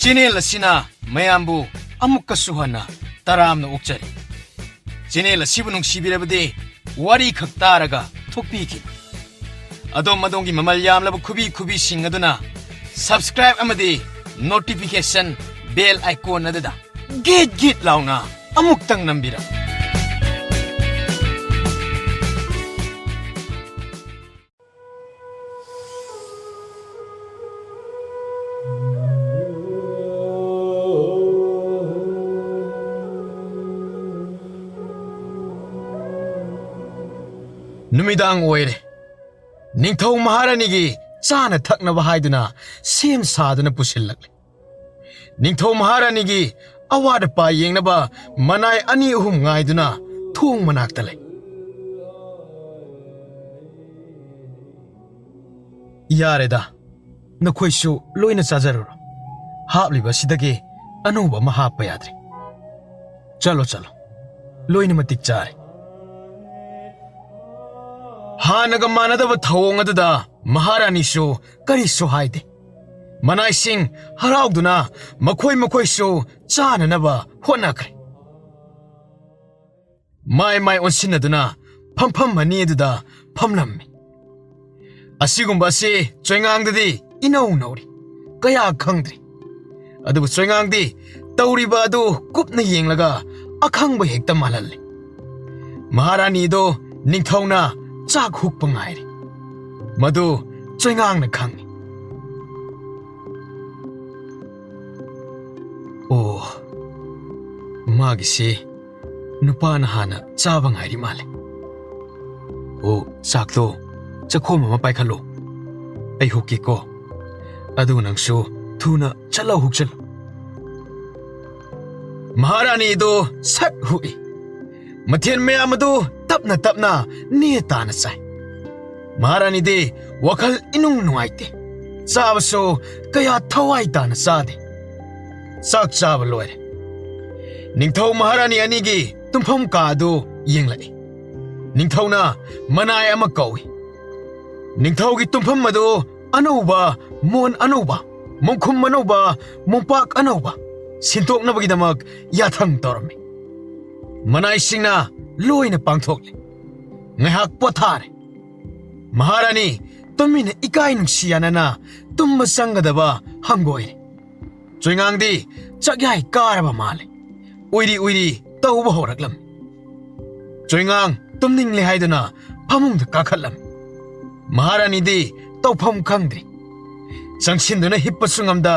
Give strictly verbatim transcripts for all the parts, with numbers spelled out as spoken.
Channel ꯑꯁꯤꯅ ꯃꯌꯥꯝꯕꯨ ꯑꯃꯨꯛꯀꯁꯨ ꯍꯟꯅ ꯇꯔꯥꯝꯅ ꯑꯣꯛꯆꯔꯤ꯫ ꯆꯦꯅꯦꯜ ꯑꯁꯤꯕꯨ ꯅꯨꯡꯁꯤꯕꯤꯔꯕꯗꯤ ꯋꯥꯔꯤ ꯈꯛ ꯇꯥꯔꯒ ꯊꯣꯛꯄꯤꯈꯤꯅꯤ꯫ ꯑꯗꯣꯝ ꯑꯗꯣꯝꯒꯤ ꯃꯃꯜ ꯌꯥꯝꯂꯕ ꯈꯨꯕꯤ ꯈꯨꯕꯤꯁꯤꯡ ꯑꯗꯨꯅ subscribe ꯑꯃꯗꯤ notification bell icon ꯑꯗꯨꯗ ꯒꯤꯠ ꯒꯤꯠ ꯂꯥꯎꯅ ꯑꯃꯨꯛꯇꯪ ꯅꯝꯕꯤꯔꯝꯃꯨ꯫ ꯅꯨꯃꯤꯗꯥꯡ ꯑꯣꯏꯔꯦ꯫ ꯅꯤꯡꯊꯧ ꯃꯍꯥꯔꯥꯅꯤꯒꯤ ꯆꯥꯅ ꯊꯛꯅꯕ ꯍꯥꯏꯗꯨꯅ ꯁꯦꯝ ꯁꯥꯗꯨꯅ ꯄꯨꯁꯤꯜꯂꯛꯂꯦ꯫ ꯅꯤꯡꯊꯧ ꯃꯍꯥꯔꯥꯅꯤꯒꯤ ꯑꯋꯥꯠ ꯑꯄꯥ ꯌꯦꯡꯅꯕ ꯃꯅꯥꯏ ꯑꯅꯤ ꯑꯍꯨꯝ ꯉꯥꯏꯗꯨꯅ ꯊꯣꯡ ꯃꯅꯥꯛꯇ ꯂꯩ꯫ ꯌꯥꯔꯦꯗ, ꯅꯈꯣꯏꯁꯨ ꯂꯣꯏꯅ ꯆꯥꯖꯔꯨꯔꯣ꯫ ꯍꯥꯞꯂꯤꯕ ꯑꯁꯤꯗꯒꯤ ꯑꯅꯧꯕ ꯑꯃ ꯍꯥꯞꯄ ꯌꯥꯗ꯭ꯔꯦ꯫ ꯆꯠꯂꯣ, ꯆꯠꯂꯣ, ꯂꯣꯏꯅ ꯃꯇꯤꯛ ꯆꯥꯔꯦ꯫ ꯍꯥꯟꯅꯒ ꯃꯥꯟꯅꯗꯕ ꯊꯧꯑꯣꯡ ꯑꯗꯨꯗ ꯃꯍꯥꯔꯥꯅꯤꯁꯨ ꯀꯔꯤꯁꯨ ꯍꯥꯏꯗꯦ꯫ ꯃꯅꯥꯏꯁꯤꯡ ꯍꯔꯥꯎꯗꯨꯅ ꯃꯈꯣꯏ ꯃꯈꯣꯏꯁꯨ ꯆꯥꯅꯅꯕ ꯍꯣꯠꯅꯈ꯭ꯔꯦ꯫ ꯃꯥꯏ ꯃꯥꯏ ꯑꯣꯟꯁꯤꯟꯅꯗꯨꯅ ꯐꯝꯐꯝ ꯑꯅꯤ ꯑꯗꯨꯗ ꯐꯝꯂꯝꯃꯤ꯫ ꯑꯁꯤꯒꯨꯝꯕ ꯑꯁꯤ ꯆꯣꯏꯉꯥꯡꯗꯗꯤ ꯏꯅꯧ ꯅꯧꯔꯤ, ꯀꯌꯥ ꯈꯪꯗ꯭ꯔꯤ꯫ ꯑꯗꯨꯕꯨ ꯆꯣꯏꯉꯥꯡꯗꯤ ꯇꯧꯔꯤꯕ ꯑꯗꯨ ꯀꯨꯞꯅ ꯌꯦꯡꯂꯒ ꯑꯈꯪꯕ ꯍꯦꯛꯇ ꯃꯥꯜꯍꯜꯂꯤ꯫ ꯃꯍꯥꯔꯥꯅꯤꯗꯣ ꯅꯤꯡꯊꯧꯅ ꯆꯥꯛ ꯍꯨꯛꯄ ꯉꯥꯏꯔꯤ꯫ ꯃꯗꯨ ꯆꯣꯏꯉꯥꯡꯅ ꯈꯪꯏ꯫ ꯑꯣ, ꯃꯥꯒꯤꯁꯤ ꯅꯨꯄꯥꯅ ꯍꯥꯟꯅ ꯆꯥꯕ ꯉꯥꯏꯔꯤ ꯃꯥꯜꯂꯦ꯫ ꯑꯣ, ꯆꯥꯛꯇꯣ ꯆꯈꯣꯝ ꯑꯃ ꯄꯥꯏꯈꯠꯂꯣ꯫ ꯑꯩ ꯍꯨꯛꯀꯦꯀꯣ꯫ ꯑꯗꯨꯒ ꯅꯪꯁꯨ ꯊꯨꯅ ꯆꯠꯂꯒ ꯍꯨꯛꯆꯜꯂꯨ꯫ ꯃꯍꯥꯔꯥꯅꯤꯗꯨ ꯁꯠ ꯍꯨꯛꯏ꯫ ꯃꯊꯦꯜ ꯃꯌꯥꯝ ꯑꯗꯨ ꯇꯞꯅ ꯇꯞꯅ ꯅꯦ ꯇꯥꯅ ꯆꯥꯏ꯫ ꯃꯍꯥꯔꯥꯅꯤꯗꯤ ꯋꯥꯈꯜ ꯏꯅꯨꯡ ꯅꯨꯡꯉꯥꯏꯇꯦ꯫ ꯆꯥꯕꯁꯨ ꯀꯌꯥ ꯊꯋꯥꯏ ꯇꯥꯅ ꯆꯥꯗꯦ꯫ ꯆꯥꯛ ꯆꯥꯕ ꯂꯣꯏꯔꯦ꯫ ꯅꯤꯡꯊꯧ ꯃꯍꯥꯔꯥꯅꯤ ꯑꯅꯤꯒꯤ ꯇꯨꯝꯐꯝ ꯀꯥ ꯑꯗꯨ ꯌꯦꯡꯂꯛꯏ꯫ ꯅꯤꯡꯊꯧꯅ ꯃꯅꯥꯏ ꯑꯃ ꯀꯧꯏ꯫ ꯅꯤꯡꯊꯧꯒꯤ ꯇꯨꯝꯐꯝ ꯑꯗꯨ ꯑꯅꯧꯕ, ꯃꯣꯟ ꯑꯅꯧꯕ, ꯃꯣꯡꯈꯨꯝ ꯑꯅꯧꯕ, ꯃꯣꯝꯄꯥꯛ ꯑꯅꯧꯕ ꯁꯤꯟꯗꯣꯛꯅꯕꯒꯤꯗꯃꯛ ꯌꯥꯊꯪ ꯇꯧꯔꯝꯃꯤ꯫ ꯃꯅꯥꯏꯁꯤꯡꯅ ꯂꯣꯏꯅ ꯄꯥꯡꯊꯣꯛꯂꯦ꯫ ꯉꯥꯏꯍꯥꯛ ꯄꯣꯊꯥꯔꯦ꯫ ꯃꯍꯥꯔꯥꯅꯤ ꯇꯨꯃꯤꯟꯅ ꯏꯀꯥꯏ ꯅꯨꯡꯁꯤ ꯌꯥꯅꯅ ꯇꯨꯝꯕ ꯆꯪꯒꯗꯕ ꯍꯪꯒꯣꯏꯔꯦ꯫ ꯆꯣꯏꯉꯥꯡꯗꯤ ꯆꯥꯛꯌꯥꯏ ꯀꯥꯔꯕ ꯃꯥꯜꯂꯦ꯫ ꯎꯏꯔꯤ ꯎꯏꯔꯤ ꯇꯧꯕ ꯍꯧꯔꯛꯂꯝꯃꯤ꯫ ꯆꯣꯏꯉꯥꯡ ꯇꯨꯝꯅꯤꯡꯂꯦ ꯍꯥꯏꯗꯨꯅ ꯐꯃꯨꯡꯗ ꯀꯥꯈꯠꯂꯝꯃꯤ꯫ ꯃꯍꯥꯔꯥꯅꯤꯗꯤ ꯇꯧꯐꯝ ꯈꯪꯗ꯭ꯔꯤ꯫ ꯆꯪꯁꯤꯟꯗꯨꯅ ꯍꯤꯞꯄꯁꯨ ꯉꯝꯗ,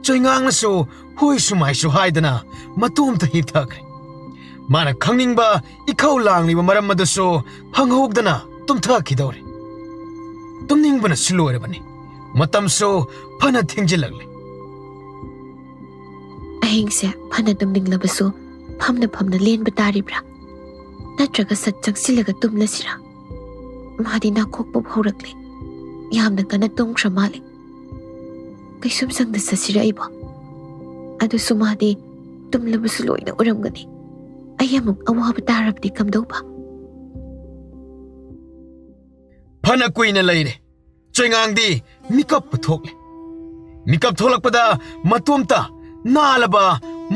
ꯆꯣꯏꯉꯥꯡꯅꯁꯨ ꯍꯣꯏꯁꯨ ꯃꯥꯏꯁꯨ ꯍꯥꯏꯗꯅ ꯃꯇꯣꯝꯇ ꯍꯤꯞꯊꯈ꯭ꯔꯦ꯫ ꯃꯥꯅ ꯈꯪꯅꯤꯡꯕ ꯏꯈꯧ ꯂꯥꯡꯂꯤꯕ ꯃꯔꯝ ꯑꯗꯨꯁꯨ ꯍꯪꯍꯧꯗꯅ ꯇꯨꯝꯊꯈꯤꯗꯧꯔꯦ꯫ ꯇꯨꯝꯅꯤꯡꯕꯅꯁꯨ ꯂꯣꯏꯔꯕꯅꯤ꯫ ꯃꯇꯝꯁꯨ ꯐꯅ ꯊꯦꯡꯖꯤꯜꯂꯛꯂꯦ꯫ ꯑꯍꯤꯡꯁꯦ ꯐꯅ ꯇꯨꯝꯅꯤꯡꯂꯕꯁꯨ ꯐꯝꯅ ꯐꯝꯅ ꯂꯦꯟꯕ ꯇꯥꯔꯤꯕ꯭ꯔꯥ? ꯅꯠꯇ꯭ꯔꯒ ꯁꯠ ꯆꯪꯁꯤꯜꯂꯒ ꯇꯨꯝꯂꯁꯤꯔꯥ? ꯃꯥꯗꯤ ꯅꯥꯈꯣꯛꯄ ꯍꯧꯔꯛꯂꯦ꯫ ꯌꯥꯝꯅ ꯀꯟꯅ ꯇꯨꯝꯈ꯭ꯔ ꯃꯥꯜꯂꯦ꯫ ꯀꯩꯁꯨꯝꯁꯪꯗ ꯆꯠꯁꯤꯔ ꯑꯩꯕꯣ? ꯑꯗꯨꯁꯨ ꯃꯥꯗꯤ ꯇꯨꯝꯂꯕꯁꯨ ꯂꯣꯏꯅ ꯎꯔꯝꯒꯅꯤ꯫ ꯑꯩ ꯑꯃꯨꯛ ꯑꯋꯥꯕ ꯇꯥꯔꯕꯗꯤ ꯀꯝꯗꯧꯕ? ꯐꯅ ꯀꯨꯏꯅ ꯂꯩꯔꯦ꯫ ꯆꯣꯏꯉꯥꯡꯗꯤ ꯃꯤꯀꯞꯄꯨ ꯊꯣꯛꯂꯦ꯫ ꯃꯤꯀꯞ ꯊꯣꯛꯂꯛꯄꯗ ꯃꯇꯣꯝꯇ ꯅꯥꯜꯂꯕ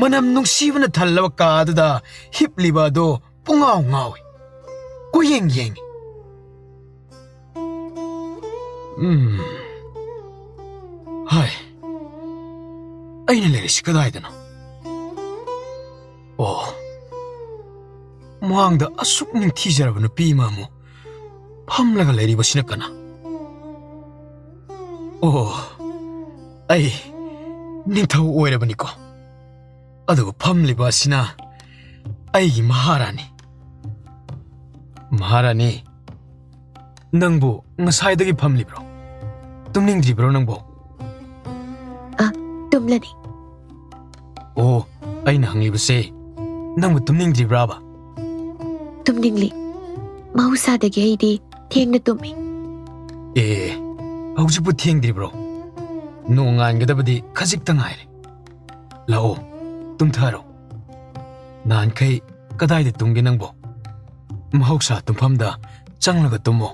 ꯃꯅꯝ ꯅꯨꯡꯁꯤꯕꯅ ꯊꯜꯂꯕ ꯀꯥ ꯑꯗꯨꯗ ꯍꯤꯞꯂꯤꯕ ꯑꯗꯨ ꯄꯨꯡꯉꯥꯎ ꯉꯥꯎꯏ꯫ ꯀꯣꯏꯌꯦꯡ ꯌꯦꯡꯏ꯫ ꯎꯝ꯫ ꯍꯥꯏ꯫ ꯑꯩꯅ ꯂꯩꯔꯤꯁꯤ ꯀꯗꯥꯏꯗꯅꯣ? ꯑꯣ꯫ ꯃꯥꯡꯗ ꯑꯁꯨꯛ ꯅꯤꯡꯊꯤꯖꯔꯕ ꯅꯨꯄꯤ ꯑꯃ ꯑꯃꯨꯛ ꯐꯝꯂꯒ ꯂꯩꯔꯤꯕꯁꯤꯅ ꯀꯅꯥ? ꯑꯣ꯫ ꯑꯩ ꯅꯤꯡꯊꯧ ꯑꯣꯏꯔꯕꯅꯤꯀꯣ꯫ ꯑꯗꯨꯒ ꯐꯝꯂꯤꯕ ꯑꯁꯤꯅ ꯑꯩꯒꯤ ꯃꯍꯥꯔꯥꯅꯤ꯫ ꯃꯍꯥꯔꯥꯅꯤ, ꯅꯪꯕꯨ ꯉꯁꯥꯏꯗꯒꯤ ꯐꯝꯂꯤꯕ꯭ꯔꯣ? ꯇꯨꯝꯅꯤꯡꯗ꯭ꯔꯤꯕ꯭ꯔꯣ ꯅꯪꯕꯨ? ꯑ, ꯇꯨꯝꯂꯅꯤ꯫ ꯑꯣ, ꯑꯩꯅ ꯍꯪꯂꯤꯕꯁꯦ ꯅꯪꯕꯨ ꯇꯨꯝꯅꯤꯡꯗ꯭ꯔꯤꯕ꯭ꯔꯥꯕ? ꯇꯨꯝꯅꯤꯡꯂꯤ꯫ ꯃꯍꯧꯁꯥꯗꯒꯤ ꯑꯩꯗꯤ ꯊꯦꯡꯅ ꯇꯨꯝꯃꯤ꯫ ꯑꯦ, ꯍꯧꯖꯤꯛꯄꯨ ꯊꯦꯡꯗ꯭ꯔꯤꯕ꯭ꯔꯣ? ꯅꯣꯡꯉꯥꯟꯒꯗꯕꯗꯤ ꯈꯖꯤꯛꯇ ꯉꯥꯏꯔꯦ꯫ ꯂꯥꯛꯑꯣ, ꯇꯨꯝꯊꯔꯣ꯫ ꯅꯍꯥꯟꯈꯩ ꯀꯗꯥꯏꯗ ꯇꯨꯝꯒꯦ ꯅꯪꯕꯣ? ꯃꯍꯧꯁꯥ ꯇꯨꯝꯐꯝꯗ ꯆꯪꯂꯒ ꯇꯨꯝꯃꯣ꯫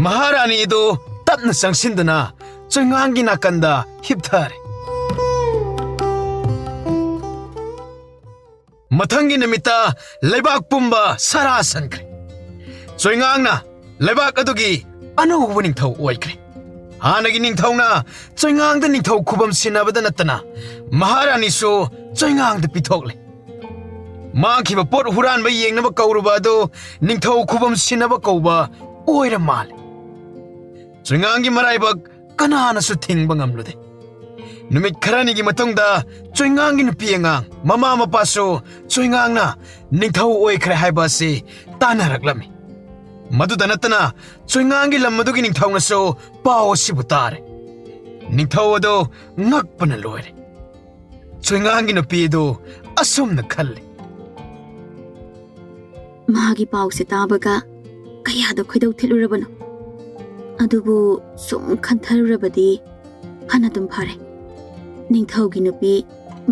ꯃꯍꯥꯔꯥꯅꯤ ꯑꯗꯨ ꯇꯞꯅ ꯆꯪꯁꯤꯟꯗꯨꯅ ꯆꯣꯏꯉꯥꯡꯒꯤ ꯅꯥꯀꯟꯗ ꯍꯤꯞꯊꯔꯦ꯫ ꯃꯊꯪꯒꯤ ꯅꯨꯃꯤꯠꯇ ꯂꯩꯕꯥꯛ ꯄꯨꯝꯕ ꯁꯔꯥ ꯁꯟꯈ꯭ꯔꯦ꯫ ꯆꯣꯏꯉꯥꯡꯅ ꯂꯩꯕꯥꯛ ꯑꯗꯨꯒꯤ ꯑꯅꯧꯕ ꯅꯤꯡꯊꯧ ꯑꯣꯏꯈ꯭ꯔꯦ꯫ ꯍꯥꯟꯅꯒꯤ ꯅꯤꯡꯊꯧꯅ ꯆꯣꯏꯉꯥꯡꯗ ꯅꯤꯡꯊꯧ ꯈꯨꯕꯝ ꯁꯤꯟꯅꯕꯗ ꯅꯠꯇꯅ ꯃꯍꯥꯔꯥꯅꯤꯁꯨ ꯆꯣꯏꯉꯥꯡꯗ ꯄꯤꯊꯣꯛꯂꯦ꯫ ꯃꯥꯡꯈꯤꯕ ꯄꯣꯠ ꯍꯨꯔꯥꯟꯕ ꯌꯦꯡꯅꯕ ꯀꯧꯔꯨꯕ ꯑꯗꯨ ꯅꯤꯡꯊꯧ ꯈꯨꯕꯝ ꯁꯤꯟꯅꯕ ꯀꯧꯕ ꯑꯣꯏꯔ ꯃꯥꯜꯂꯦ꯫ ꯆꯣꯏꯉꯥꯡꯒꯤ ꯃꯔꯥꯏꯕꯛ ꯀꯅꯥꯅꯁꯨ ꯊꯤꯡꯕ ꯉꯝꯂꯨꯗꯦ꯫ ꯅꯨꯃꯤꯠ ꯈꯔꯅꯤꯒꯤ ꯃꯇꯨꯡꯗ ꯆꯣꯏꯉꯥꯡꯒꯤ ꯅꯨꯄꯤ ꯑꯉꯥꯡ, ꯃꯃꯥ ꯃꯄꯥꯁꯨ ꯆꯣꯏꯉꯥꯡꯅ ꯅꯤꯡꯊꯧ ꯑꯣꯏꯈ꯭ꯔꯦ ꯍꯥꯏꯕ ꯑꯁꯤ ꯇꯥꯟꯅꯔꯛꯂꯝꯃꯤ꯫ ꯃꯗꯨꯗ ꯅꯠꯇꯅ ꯆꯣꯏꯉꯥꯡꯒꯤ ꯂꯝ ꯑꯗꯨꯒꯤ ꯅꯤꯡꯊꯧꯅꯁꯨ ꯄꯥꯎ ꯑꯁꯤꯕꯨ ꯇꯥꯔꯦ꯫ ꯅꯤꯡꯊꯧ ꯑꯗꯨ ꯉꯛꯄꯅ ꯂꯣꯏꯔꯦ꯫ ꯆꯣꯏꯉꯥꯡꯒꯤ ꯅꯨꯄꯤ ꯑꯗꯨ ꯑꯁꯨꯝꯅ ꯈꯜꯂꯤ꯫ ꯃꯥꯒꯤ ꯄꯥꯎꯁꯦ ꯇꯥꯕꯒ ꯀꯌꯥꯗ ꯈꯣꯏꯗꯧ ꯊꯤꯠꯂꯨꯔꯕꯅꯣ꯫ ꯑꯗꯨꯕꯨ ꯁꯨꯝ ꯈꯟꯊꯔꯨꯔꯕꯗꯤ ꯐꯅ ꯑꯗꯨꯝ ꯐꯔꯦ꯫ ꯅꯤꯡꯊꯧꯒꯤ ꯅꯨꯄꯤ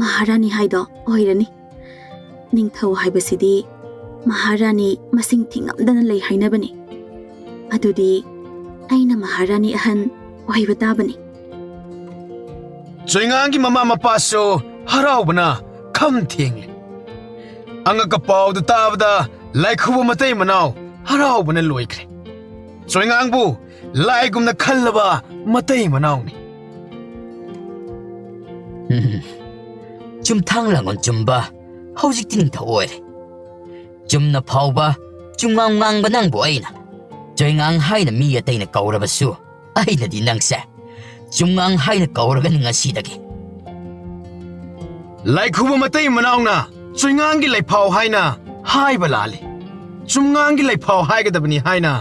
ꯃꯍꯥꯔꯥꯅꯤ ꯍꯥꯏꯗꯣ ꯑꯣꯏꯔꯅꯤ꯫ ꯅꯤꯡꯊꯧ ꯍꯥꯏꯕꯁꯤꯗꯤ ꯃꯍꯥꯔꯥꯅꯤ ꯃꯁꯤꯡ ꯊꯤꯉꯝꯗꯅ ꯂꯩ ꯍꯥꯏꯅꯕꯅꯤ꯫ ꯑꯗꯨꯗꯤ ꯑꯩꯅ ꯃꯍꯥꯔꯥꯅꯤ ꯑꯍꯟ ꯑꯣꯏꯕ ꯇꯥꯕꯅꯤ꯫ ꯆꯣꯏꯉꯥꯡꯒꯤ ꯃꯃꯥ ꯃꯄꯥꯁꯨ ꯍꯔꯥꯎꯕꯅ ꯈꯝ ꯊꯦꯡꯂꯦ꯫ ꯑꯉꯛꯄ ꯄꯥꯎꯗꯨ ꯇꯥꯕꯗ ꯂꯥꯏꯈꯨꯕ ꯃꯇꯩ ꯃꯅꯥꯎ ꯍꯔꯥꯎꯕꯅ ꯂꯣꯏꯈ꯭ꯔꯦ꯫ ꯆꯣꯏꯉꯥꯡꯕꯨ ꯂꯥꯏꯒꯨꯝꯅ ꯈꯜꯂꯕ ꯃꯇꯩ ꯃꯅꯥꯎꯅꯤ꯫ ꯎꯝ, ꯆꯨꯝꯊꯥꯡ ꯂꯥꯡꯒꯣꯜ ꯆꯨꯝꯕ ꯍꯧꯖꯤꯛꯇꯤ ꯅꯤꯡꯊꯧ ꯑꯣꯏꯔꯦ꯫ ꯆꯨꯝꯅ ꯐꯥꯎꯕ ꯆꯨꯝꯉꯥꯡ ꯉꯥꯡꯕ ꯅꯪꯕꯨ ꯑꯩꯅ ꯆꯣꯏꯉꯥꯡ ꯍꯥꯏꯅ ꯃꯤ ꯑꯇꯩꯅ ꯀꯧꯔꯕꯁꯨ, ꯑꯩꯅꯗꯤ ꯅꯪꯁꯦ ꯆꯨꯝꯉꯥꯡ ꯍꯥꯏꯅ ꯀꯧꯔꯒꯅꯤ ꯉꯁꯤꯗꯒꯤ꯫ ꯂꯥꯏꯈꯨꯕ ꯃꯇꯩ ꯃꯅꯥꯎꯅ ꯆꯣꯏꯉꯥꯡꯒꯤ ꯂꯩꯐꯥꯎ ꯍꯥꯏꯅ ꯍꯥꯏꯕ ꯂꯥꯜꯂꯤ꯫ ꯆꯨꯝꯉꯥꯡꯒꯤ ꯂꯩꯐꯥꯎ ꯍꯥꯏꯒꯗꯕꯅꯤ ꯍꯥꯏꯅ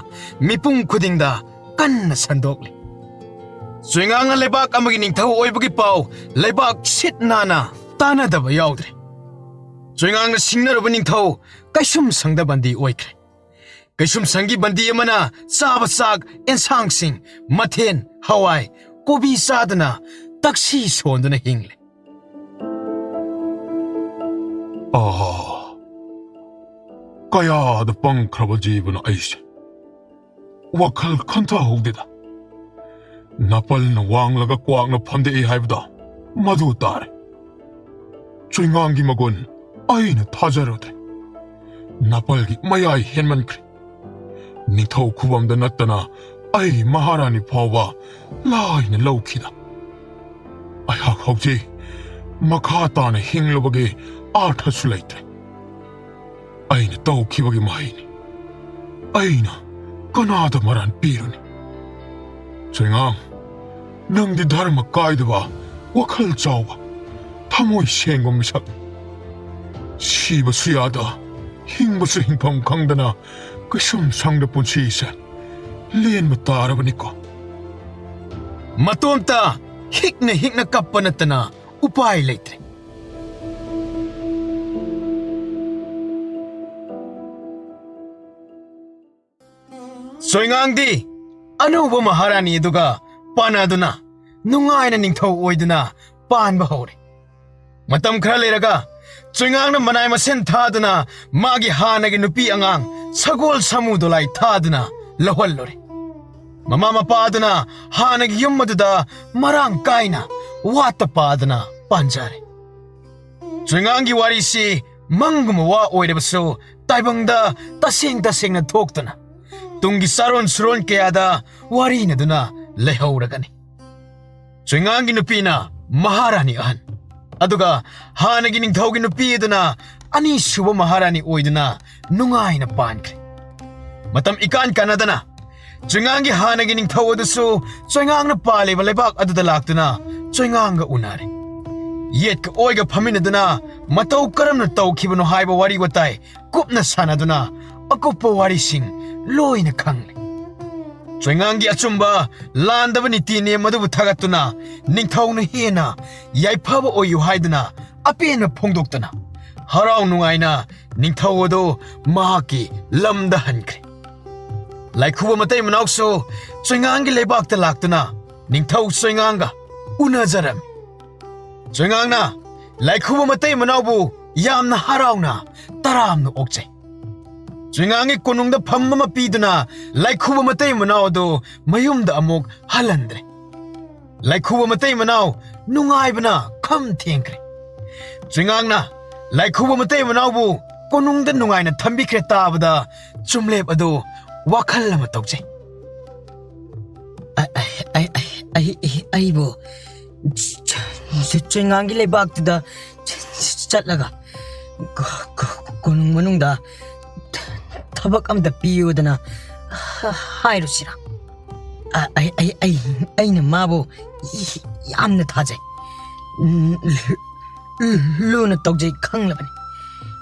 ꯃꯤꯄꯨꯝ ꯈꯨꯗꯤꯡꯗ ꯀꯟꯅ ꯁꯟꯗꯣꯛꯂꯤ꯫ ꯆꯣꯏꯉꯥꯡꯅ ꯂꯩꯕꯥꯛ ꯑꯃꯒꯤ ꯅꯤꯡꯊꯧ ꯑꯣꯏꯕꯒꯤ ꯄꯥꯎ ꯂꯩꯕꯥꯛ ꯁꯤꯠ ꯅꯥꯟꯅ ꯇꯥꯟꯅꯗꯕ ꯌꯥꯎꯗ꯭ꯔꯦ꯫ ꯆꯣꯏꯉꯥꯡꯅ ꯁꯤꯡꯅꯔꯨꯕ ꯅꯤꯡꯊꯧ ꯀꯩꯁꯨꯝ ꯁꯪꯗ ꯕꯟꯗꯤ ꯑꯣꯏꯈ꯭ꯔꯦ꯫ ꯀꯩꯁꯨꯝ ꯁꯪꯒꯤ ꯕꯟꯗꯤ ꯑꯃꯅ ꯆꯥꯕ ꯆꯥꯛ, ꯑꯦꯟꯁꯥꯡꯁꯤꯡ, ꯃꯊꯦꯜ, ꯍꯋꯥꯏ, ꯀꯣꯕꯤ ꯆꯥꯗꯨꯅ ꯇꯛꯁꯤ ꯁꯣꯟꯗꯨꯅ ꯍꯤꯡꯂꯦ꯫ ꯑꯥ, ꯀꯌꯥꯗ ꯄꯪꯈ꯭ꯔꯕ ꯖꯤꯕꯅꯣ ꯑꯩꯁꯦ꯫ ꯋꯥꯈꯜ ꯈꯟꯊꯍꯧꯗꯦꯗ꯫ ꯅꯥꯄꯜꯅ ꯋꯥꯡꯂꯒ ꯀ꯭ꯋꯥꯛꯅ ꯐꯝꯗꯦꯛꯏ ꯍꯥꯏꯕꯗꯣ ꯃꯗꯨ ꯇꯥꯔꯦ꯫ ꯆꯣꯏꯉꯥꯡꯒꯤ ꯃꯒꯨꯟ ꯑꯩꯅ ꯊꯥꯖꯔꯨꯗꯦ꯫ ꯅꯥꯄꯜꯒꯤ ꯃꯌꯥꯏ ꯍꯦꯟꯃꯟꯈ꯭ꯔꯦ꯫ ꯅꯤꯡꯊꯧ ꯈꯨꯕꯝꯗ ꯅꯠꯇꯅ ꯑꯩ ꯃꯍꯥꯔꯥꯅꯤ ꯐꯥꯎꯕ ꯂꯥꯏꯅ ꯂꯧꯈꯤꯗ꯫ ꯑꯩꯍꯥꯛ ꯍꯧꯖꯤꯛ ꯃꯈꯥ ꯇꯥꯅ ꯍꯤꯡꯂꯨꯕꯒꯤ ꯑꯥꯔꯊꯁꯨ ꯂꯩꯇ꯭ꯔꯦ꯫ ꯑꯩꯅ ꯇꯧꯈꯤꯕꯒꯤ ꯃꯍꯩꯅꯤ꯫ ꯑꯩꯅ ꯀꯅꯥꯗ ꯃꯔꯥꯟ ꯄꯤꯔꯨꯅꯤ? ꯆꯣꯏꯉꯥꯡ, ꯅꯪꯗꯤ ꯙꯔꯃ ꯀꯥꯏꯗꯕ, ꯋꯥꯈꯜ ꯆꯥꯎꯕ, ꯊꯃꯣꯏ ꯁꯦꯡꯕ ꯃꯤꯁꯛꯅꯤ꯫ ꯁꯤꯕꯁꯨ ꯌꯥꯗ, ꯍꯤꯡꯕꯁꯨ ꯍꯤꯡꯐꯝ ꯈꯪꯗꯅ ꯀꯩꯁꯨꯝ ꯁꯪꯗ ꯄꯨꯟꯁꯤꯁꯦ ꯂꯦꯟꯕ ꯇꯥꯔꯕꯅꯤꯀꯣ꯫ ꯃꯇꯣꯝꯇ ꯍꯤꯛꯅ ꯍꯤꯛꯅ ꯀꯞꯄ ꯅꯠꯇꯅ ꯎꯄꯥꯏ ꯂꯩꯇ꯭ꯔꯦ꯫ ꯆꯣꯏꯉꯥꯡꯗꯤ ꯑꯅꯧꯕ ꯃꯍꯥꯔꯥꯅꯤ ꯑꯗꯨꯒ ꯄꯥꯟꯅꯗꯨꯅ ꯅꯨꯡꯉꯥꯏꯅ ꯅꯤꯡꯊꯧ ꯑꯣꯏꯗꯨꯅ ꯄꯥꯟꯕ ꯍꯧꯔꯦ꯫ ꯃꯇꯝ ꯈꯔ ꯂꯩꯔꯒ ꯆꯣꯏꯉꯥꯡꯅ ꯃꯅꯥꯏ ꯃꯁꯤꯟ ꯊꯥꯗꯨꯅ ꯃꯥꯒꯤ ꯍꯥꯟꯅꯒꯤ ꯅꯨꯄꯤ ꯑꯉꯥꯡ ꯁꯒꯣꯜ ꯁꯥꯃꯨ ꯗꯣꯂꯥꯏ ꯊꯥꯗꯨꯅ ꯂꯧꯍꯜꯂꯨꯔꯦ꯫ ꯃꯃꯥ ꯃꯄꯥꯗꯨꯅ ꯍꯥꯟꯅꯒꯤ ꯌꯨꯝ ꯑꯗꯨꯗ ꯃꯔꯥꯡ ꯀꯥꯏꯅ ꯋꯥꯠꯇ ꯄꯥꯗꯅ ꯄꯥꯟꯖꯔꯦ꯫ ꯆꯣꯏꯉꯥꯡꯒꯤ ꯋꯥꯔꯤꯁꯤ ꯃꯪꯒꯨꯝꯕ ꯋꯥ ꯑꯣꯏꯔꯕꯁꯨ ꯇꯥꯏꯕꯪꯗ ꯇꯁꯦꯡ ꯇꯁꯦꯡꯅ ꯊꯣꯛꯇꯨꯅ ꯇꯨꯡꯒꯤ ꯆꯥꯔꯣꯟ ꯁꯨꯔꯣꯟ ꯀꯌꯥꯗ ꯋꯥꯔꯤꯅꯗꯨꯅ ꯂꯩꯍꯧꯔꯒꯅꯤ꯫ ꯆꯣꯏꯉꯥꯡꯒꯤ ꯅꯨꯄꯤꯅ ꯃꯍꯥꯔꯥꯅꯤ ꯑꯍꯟ, ꯑꯗꯨꯒ ꯍꯥꯟꯅꯒꯤ ꯅꯤꯡꯊꯧꯒꯤ ꯅꯨꯄꯤ ꯑꯗꯨꯅ ꯑꯅꯤꯁꯨꯕ ꯃꯍꯥꯔꯥꯅꯤ ꯑꯣꯏꯗꯨꯅ ꯅꯨꯡꯉꯥꯏꯅ ꯄꯥꯟꯈ꯭ꯔꯦ꯫ ꯃꯇꯝ ꯏꯀꯥꯟ ꯀꯥꯟꯅꯗꯅ ꯆꯣꯏꯉꯥꯡꯒꯤ ꯍꯥꯟꯅꯒꯤ ꯅꯤꯡꯊꯧ ꯑꯗꯨꯁꯨ ꯆꯣꯏꯉꯥꯡꯅ ꯄꯥꯜꯂꯤꯕ ꯂꯩꯕꯥꯛ ꯑꯗꯨꯗ ꯂꯥꯛꯇꯨꯅ ꯆꯣꯏꯉꯥꯡꯒ ꯎꯅꯔꯦ꯫ ꯌꯦꯠꯀ ꯑꯣꯏꯒ ꯐꯝꯃꯤꯟꯅꯗꯨꯅ ꯃꯇꯧ ꯀꯔꯝꯅ ꯇꯧꯈꯤꯕꯅꯣ ꯍꯥꯏꯕ ꯋꯥꯔꯤ ꯋꯥꯇꯥꯏ ꯀꯨꯞꯅ ꯁꯥꯟꯅꯗꯨꯅ ꯑꯀꯨꯞꯄ ꯋꯥꯔꯤꯁꯤꯡ ꯂꯣꯏꯅ ꯈꯪꯂꯦ꯫ ꯆꯣꯏꯉꯥꯡꯒꯤ ꯑꯆꯨꯝꯕ ꯂꯥꯟꯗꯕ ꯅꯤꯇꯤ ꯅꯤꯌꯝ ꯑꯗꯨꯕꯨ ꯊꯥꯒꯠꯇꯨꯅ ꯅꯤꯡꯊꯧꯅ ꯍꯦꯟꯅ ꯌꯥꯏꯐꯕ ꯑꯣꯏꯌꯨ ꯍꯥꯏꯗꯨꯅ ꯑꯄꯦꯟꯕ ꯐꯣꯡꯗꯣꯛꯇꯨꯅ ꯍꯔꯥꯎ ꯅꯨꯡꯉꯥꯏꯅ ꯅꯤꯡꯊꯧ ꯑꯗꯨ ꯃꯍꯥꯛꯀꯤ ꯂꯝꯗ ꯍꯟꯈ꯭ꯔꯦ꯫ ꯂꯥꯏꯈꯨꯕ ꯃꯇꯩ ꯃꯅꯥꯎꯁꯨ ꯆꯣꯏꯉꯥꯡꯒꯤ ꯂꯩꯕꯥꯛꯇ ꯂꯥꯛꯇꯨꯅ ꯅꯤꯡꯊꯧ ꯆꯣꯏꯉꯥꯡꯒ ꯎꯅꯖꯔꯝꯃꯤ꯫ ꯆꯣꯏꯉꯥꯡꯅ ꯂꯥꯏꯈꯨꯕ ꯃꯇꯩ ꯃꯅꯥꯎꯕꯨ ꯌꯥꯝꯅ ꯍꯔꯥꯎꯅ ꯇꯔꯥꯝꯅ ꯑꯣꯛꯆꯩ꯫ ꯆꯣꯏꯉꯥꯡꯒꯤ ꯀꯣꯅꯨꯡꯗ ꯐꯝ ꯑꯃ ꯄꯤꯗꯨꯅ ꯂꯥꯏꯈꯨꯕ ꯃꯇꯩ ꯃꯅꯥꯎ ꯑꯗꯨ ꯃꯌꯨꯝꯗ ꯑꯃꯨꯛ ꯍꯜꯍꯟꯗ꯭ꯔꯦ꯫ ꯂꯥꯏꯈꯨꯕ ꯃꯇꯩ ꯃꯅꯥꯎ ꯅꯨꯡꯉꯥꯏꯕꯅ ꯈꯝ ꯊꯦꯡꯈ꯭ꯔꯦ꯫ ꯆꯣꯏꯉꯥꯡꯅ ꯂꯥꯏꯈꯨꯕ ꯃꯇꯩ ꯃꯅꯥꯎꯕꯨ ꯀꯣꯅꯨꯡꯗ ꯅꯨꯡꯉꯥꯏꯅ ꯊꯝꯕꯤꯈ꯭ꯔꯦ ꯇꯥꯕꯗ ꯆꯨꯝꯂꯦꯞ ꯑꯗꯨ ꯋꯥꯈꯜ ꯑꯃ ꯇꯧꯖꯩ꯫ ꯑ-, ꯑ-, ꯑꯩ, ꯑꯩ, ꯑꯩ, ꯑꯩ, ꯑꯩꯕꯨ ꯆ-, ꯆ-, ꯆꯣꯏꯉꯥꯡꯒꯤ ꯂꯩꯕꯥꯛꯇꯨꯗ ꯆ-, ꯆ-, ꯆꯠꯂꯒ ꯀꯣ-, ꯀꯣ-, ꯀꯣꯅꯨꯡ ꯃꯅꯨꯡꯗ ꯊ-, ꯊꯕꯛ ꯑꯝꯇ ꯄꯤꯌꯨꯗꯅ ꯍ-, ꯍꯥꯏꯔꯨꯁꯤꯔꯥ? ꯑ-, ꯑꯩ, ꯑꯩ, ꯑꯩ, ꯑꯩꯅ ꯃꯥꯕꯨ ꯌꯥꯝꯅ ꯊꯥꯖꯩ꯫ ꯎꯝ, ꯂꯨꯅ ꯇꯧꯖꯩ ꯈꯪꯂꯕꯅꯤ꯫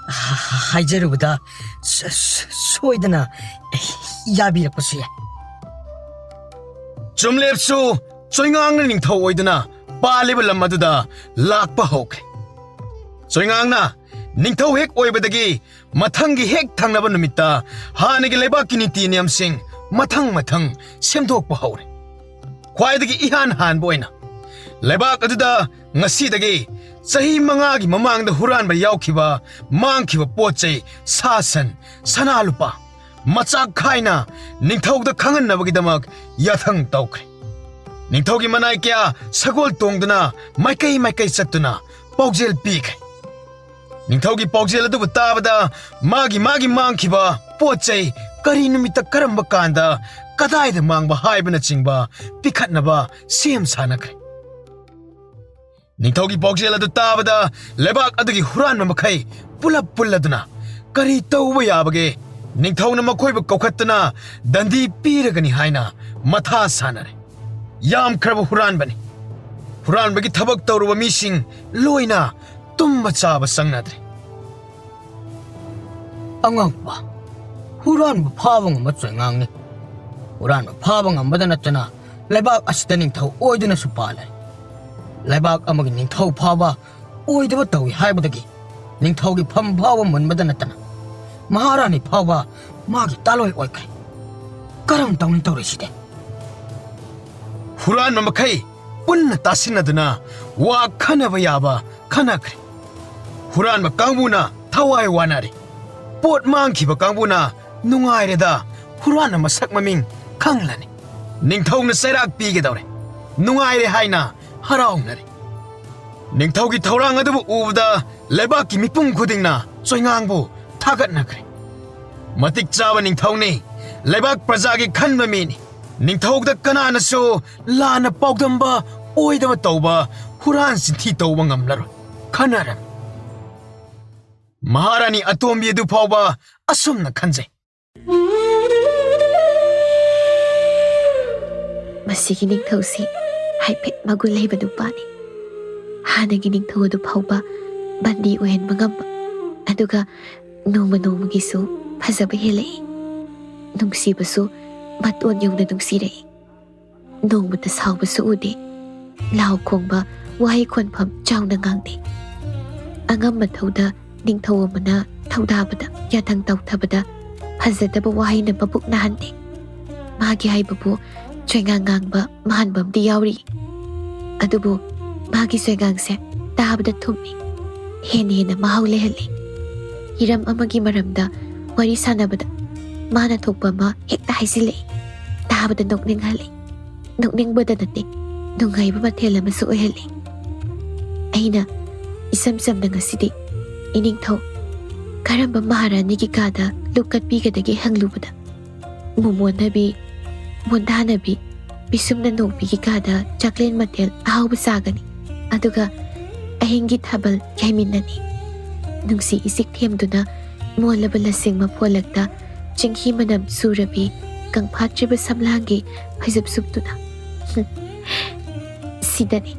ꯍꯥꯏꯖꯔꯨꯕꯗ ꯁ-, ꯁ-, ꯁꯣꯏꯗꯅ ꯌꯥꯕꯤꯔꯛꯄꯁꯨ ꯌꯥꯏ꯫ ꯆꯨꯝꯂꯦꯞꯁꯨ ꯆꯣꯏꯉꯥꯡꯅ ꯅꯤꯡꯊꯧ ꯑꯣꯏꯗꯨꯅ ꯄꯥꯜꯂꯤꯕ ꯂꯝ ꯑꯗꯨꯗ ꯂꯥꯛꯄ ꯍꯧꯈ꯭ꯔꯦ꯫ ꯆꯣꯏꯉꯥꯡꯅ ꯅꯤꯡꯊꯧ ꯍꯦꯛ ꯑꯣꯏꯕꯗꯒꯤ ꯃꯊꯪꯒꯤ ꯍꯦꯛ ꯊꯪꯅꯕ ꯅꯨꯃꯤꯠꯇ ꯍꯥꯟꯅꯒꯤ ꯂꯩꯕꯥꯛꯀꯤ ꯅꯤꯇꯤ ꯅꯤꯌꯝꯁꯤꯡ ꯃꯊꯪ ꯃꯊꯪ ꯁꯦꯝꯗꯣꯛꯄ ꯍꯧꯔꯦ꯫ ꯈ꯭ꯋꯥꯏꯗꯒꯤ ꯏꯍꯥꯟ ꯍꯥꯟꯕ ꯑꯣꯏꯅ ꯂꯩꯕꯥꯛ ꯑꯗꯨꯗ ꯉꯁꯤꯗꯒꯤ ꯆꯍꯤ ꯃꯉꯥꯒꯤ ꯃꯃꯥꯡꯗ ꯍꯨꯔꯥꯟꯕ ꯌꯥꯎꯈꯤꯕ, ꯃꯥꯡꯈꯤꯕ ꯄꯣꯠ ꯆꯩ, ꯁꯥ ꯁꯟ, ꯁꯅꯥ ꯂꯨꯄꯥ ꯃꯆꯥꯛ ꯈꯥꯏꯅ ꯅꯤꯡꯊꯧꯗ ꯈꯪꯍꯟꯅꯕꯒꯤꯗꯃꯛ ꯌꯥꯊꯪ ꯇꯧꯈ꯭ꯔꯦ꯫ ꯅꯤꯡꯊꯧꯒꯤ ꯃꯅꯥꯏ ꯀꯌꯥ ꯁꯒꯣꯜ ꯇꯣꯡꯗꯨꯅ ꯃꯥꯏꯀꯩ ꯃꯥꯏꯀꯩ ꯆꯠꯇꯨꯅ ꯄꯥꯎꯖꯦꯜ ꯄꯤꯈ꯭ꯔꯦ꯫ ꯅꯤꯡꯊꯧꯒꯤ ꯄꯥꯎꯖꯦꯜ ꯑꯗꯨꯕꯨ ꯇꯥꯕꯗ ꯃꯥꯒꯤ ꯃꯥꯒꯤ ꯃꯥꯡꯈꯤꯕ ꯄꯣꯠ ꯆꯩ ꯀꯔꯤ ꯅꯨꯃꯤꯠꯇ ꯀꯔꯝꯕ ꯀꯥꯟꯗ ꯀꯗꯥꯏꯗ ꯃꯥꯡꯕ ꯍꯥꯏꯕꯅꯆꯤꯡꯕ ꯄꯤꯈꯠꯅꯕ ꯁꯦꯝ ꯁꯥꯅꯈ꯭ꯔꯦ꯫ ꯅꯤꯡꯊꯧꯒꯤ ꯄꯥꯎꯖꯦꯜ ꯑꯗꯨ ꯇꯥꯕꯗ ꯂꯩꯕꯥꯛ ꯑꯗꯨꯒꯤ ꯍꯨꯔꯥꯟꯕ ꯃꯈꯩ ꯄꯨꯂꯞ ꯄꯨꯜꯂꯗꯨꯅ ꯀꯔꯤ ꯇꯧꯕ ꯌꯥꯕꯒꯦ? ꯅꯤꯡꯊꯧꯅ ꯃꯈꯣꯏꯕꯨ ꯀꯧꯈꯠꯇꯨꯅ ꯗꯟꯗꯤ ꯄꯤꯔꯒꯅꯤ ꯍꯥꯏꯅ ꯃꯊꯥ ꯁꯥꯅꯔꯦ꯫ ꯌꯥꯝꯈ꯭ꯔꯕ ꯍꯨꯔꯥꯟꯕꯅꯤ꯫ ꯍꯨꯔꯥꯟꯕꯒꯤ ꯊꯕꯛ ꯇꯧꯔꯨꯕ ꯃꯤꯁꯤꯡ ꯂꯣꯏꯅ ꯇꯨꯝꯕ ꯆꯥꯕ ꯆꯪꯅꯗ꯭ꯔꯦ꯫ ꯑꯉꯛꯄ, ꯍꯨꯔꯥꯟꯕ ꯐꯥꯕ ꯉꯝꯕ ꯆꯣꯏꯉꯥꯡꯅꯤ꯫ ꯍꯨꯔꯥꯟꯕ ꯐꯥꯕ ꯉꯝꯕꯗ ꯅꯠꯇꯅ ꯂꯩꯕꯥꯛ ꯑꯁꯤꯗ ꯅꯤꯡꯊꯧ ꯑꯣꯏꯗꯨꯅꯁꯨ ꯄꯥꯜꯂꯦ꯫ ꯂꯩꯕꯥꯛ ꯑꯃꯒꯤ ꯅꯤꯡꯊꯧ ꯐꯥꯎꯕ ꯑꯣꯏꯗꯕ ꯇꯧꯏ ꯍꯥꯏꯕꯗꯒꯤ ꯅꯤꯡꯊꯧꯒꯤ ꯐꯝ ꯐꯥꯎꯕ ꯃꯨꯟꯕꯗ ꯅꯠꯇꯅ ꯃꯍꯥꯔꯥꯅꯤ ꯐꯥꯎꯕ ꯃꯥꯒꯤ ꯇꯥꯂꯣꯏ ꯑꯣꯏꯈ꯭ꯔꯦ꯫ ꯀꯔꯝ ꯇꯧꯅꯤ ꯇꯧꯔꯤꯁꯤꯗꯤ? ꯍꯨꯔꯥꯟꯕ ꯃꯈꯩ ꯄꯨꯟꯅ ꯇꯥꯁꯤꯟꯅꯗꯨꯅ ꯋꯥ ꯈꯟꯅꯕ ꯌꯥꯕ ꯈꯟꯅꯈ꯭ꯔꯦ꯫ ꯍꯨꯔꯥꯟꯕ ꯀꯥꯡꯕꯨꯅ ꯊꯋꯥꯏ ꯋꯥꯅꯔꯦ꯫ ꯄꯣꯠ ꯃꯥꯡꯈꯤꯕ ꯀꯥꯡꯕꯨꯅ ꯅꯨꯡꯉꯥꯏꯔꯦꯗ, ꯍꯨꯔꯥꯟꯕ ꯃꯁꯛ ꯃꯃꯤꯡ ꯈꯪꯂꯅꯤ꯫ ꯅꯤꯡꯊꯧꯅ ꯆꯩꯔꯥꯛ ꯄꯤꯒꯗꯧꯔꯦ꯫ ꯅꯨꯡꯉꯥꯏꯔꯦ ꯍꯥꯏꯅ ꯍꯔꯥꯎꯅꯔꯦ꯫ ꯅꯤꯡꯊꯧꯒꯤ ꯊꯧꯔꯥꯡ ꯑꯗꯨꯕꯨ ꯎꯕꯗ ꯂꯩꯕꯥꯛꯀꯤ ꯃꯤꯄꯨꯝ ꯈꯨꯗꯤꯡꯅ ꯆꯣꯏꯉꯥꯡꯕꯨ ꯊꯥꯒꯠꯅꯈ꯭ꯔꯦ꯫ ꯃꯇꯤꯛ ꯆꯥꯕ ꯅꯤꯡꯊꯧꯅꯤ, ꯂꯩꯕꯥꯛ ꯄ꯭ꯔꯖꯥꯒꯤ ꯈꯟꯕ ꯃꯤꯅꯤ꯫ ꯅꯤꯡꯊꯧꯗ ꯀꯅꯥꯅꯁꯨ ꯂꯥꯟꯅ ꯄꯥꯎꯗꯝꯕ ꯑꯣꯏꯗꯕ ꯇꯧꯕ, ꯍꯨꯔꯥꯟ ꯆꯤꯟꯊꯤ ꯇꯧꯕ ꯉꯝꯂꯔꯣꯏ ꯈꯟꯅꯔꯝꯃꯤ꯫ ꯃꯍꯥꯔꯥꯅꯤ ꯑꯇꯣꯝꯕꯤ ꯑꯗꯨ ꯐꯥꯎꯕ ꯑꯁꯨꯝꯅ ꯈꯟꯖꯩ꯫ ꯃꯁꯤꯒꯤ ꯅꯤꯡꯊꯧꯁꯤ ꯍꯥꯏꯐꯦꯠ ꯃꯒꯨꯟ ꯂꯩꯕ ꯅꯨꯄꯥꯅꯤ꯫ ꯍꯥꯟꯅꯒꯤ ꯅꯤꯡꯊꯧ ꯑꯗꯨ ꯐꯥꯎꯕ ꯕꯟꯗꯤ ꯑꯣꯏꯍꯟꯕ ꯉꯝꯕ, ꯑꯗꯨꯒ ꯅꯣꯡꯃ ꯅꯣꯡꯃꯒꯤꯁꯨ ꯐꯖꯕ ꯍꯦꯜꯂꯛꯏ꯫ ꯅꯨꯡꯁꯤꯕꯁꯨ ꯃꯇꯣꯟ ꯌꯧꯅ ꯅꯨꯡꯁꯤꯔꯛꯏ꯫ ꯅꯣꯡꯃꯇ ꯁꯥꯎꯕꯁꯨ ꯎꯗꯦ꯫ ꯂꯥꯎ ꯈꯣꯡꯕ, ꯋꯥꯍꯩ ꯈꯣꯟꯐꯝ ꯆꯥꯎꯅ ꯉꯥꯡꯗꯦ꯫ ꯑꯉꯝ ꯃꯊꯧꯗ ꯅꯤꯡꯊꯧ ꯑꯃꯅ ꯊꯧꯗꯥꯕꯗ, ꯌꯥꯊꯪ ꯇꯧꯊꯕꯗ ꯐꯖꯗꯕ ꯋꯥꯍꯩꯅ ꯃꯕꯨꯛ ꯅꯥꯍꯟꯗꯦ꯫ ꯃꯥꯒꯤ ꯍꯥꯏꯕꯕꯨ ꯆꯣꯏꯉꯥꯡ ꯉꯥꯡꯕ ꯃꯥꯟꯕ ꯑꯃꯗꯤ ꯌꯥꯎꯔꯤ꯫ ꯑꯗꯨꯕꯨ ꯃꯥꯒꯤ ꯆꯣꯏꯉꯥꯡꯁꯦ ꯇꯥꯕꯗ ꯊꯨꯝꯃꯤ, ꯍꯦꯟꯅ ꯍꯦꯟꯅ ꯃꯍꯥꯎ ꯂꯩꯍꯜꯂꯤ꯫ ꯍꯤꯔꯝ ꯑꯃꯒꯤ ꯃꯔꯝꯗ ꯋꯥꯔꯤ ꯁꯥꯟꯅꯕꯗ ꯃꯥꯅ ꯊꯣꯛꯄ ꯑꯃ ꯍꯦꯛꯇ ꯍꯥꯏꯖꯤꯜꯂꯛꯏ꯫ ꯇꯥꯕꯗ ꯅꯣꯛꯅꯤꯡꯍꯜꯂꯤ꯫ ꯅꯣꯛꯅꯤꯡꯕꯗ ꯅꯠꯇꯦ, ꯅꯨꯡꯉꯥꯏꯕ ꯃꯊꯦꯜ ꯑꯃꯁꯨ ꯑꯣꯏꯍꯜꯂꯤ꯫ ꯑꯩꯅ ꯏꯁꯝ ꯁꯝꯅ ꯉꯁꯤꯗꯤ, "ꯏꯅꯤꯡꯊꯧ, ꯀꯔꯝꯕ ꯃꯍꯥꯔꯥꯅꯤꯒꯤ ꯀꯥꯗ ꯂꯨꯞ ꯀꯠꯄꯤꯒꯗꯒꯦ?" ꯍꯪꯂꯨꯕꯗ, ꯃꯣꯃꯣꯟꯅꯕꯤ, ꯃꯣꯟꯗꯥꯅꯕꯤ, ꯄꯤꯁꯨꯝꯅ ꯅꯣꯛꯄꯤꯒꯤ ꯀꯥꯗ ꯆꯥꯛꯂꯦꯟ ꯃꯊꯦꯜ ꯑꯍꯥꯎꯕ ꯆꯥꯒꯅꯤ, ꯑꯗꯨꯒ ꯑꯍꯤꯡꯒꯤ ꯊꯥꯕꯜ ꯌꯥꯏꯃꯤꯟꯅꯅꯤ꯫ ꯅꯨꯡꯁꯤ ꯏꯁꯤꯛ ꯊꯦꯝꯗꯨꯅ ꯃꯣꯜꯂꯕ ꯂꯁꯤꯡ ꯃꯐꯣꯜꯂꯛꯇ ꯆꯤꯡꯍꯤ ꯃꯅꯝ ꯆꯨꯔꯕꯤ ꯀꯪꯐꯥꯠꯇ꯭ꯔꯤꯕ ꯁꯝꯂꯥꯡꯒꯤ ꯐꯩꯖꯨꯞ ꯁꯨꯞꯇꯨꯅ꯫ ꯁꯤꯗꯅꯤ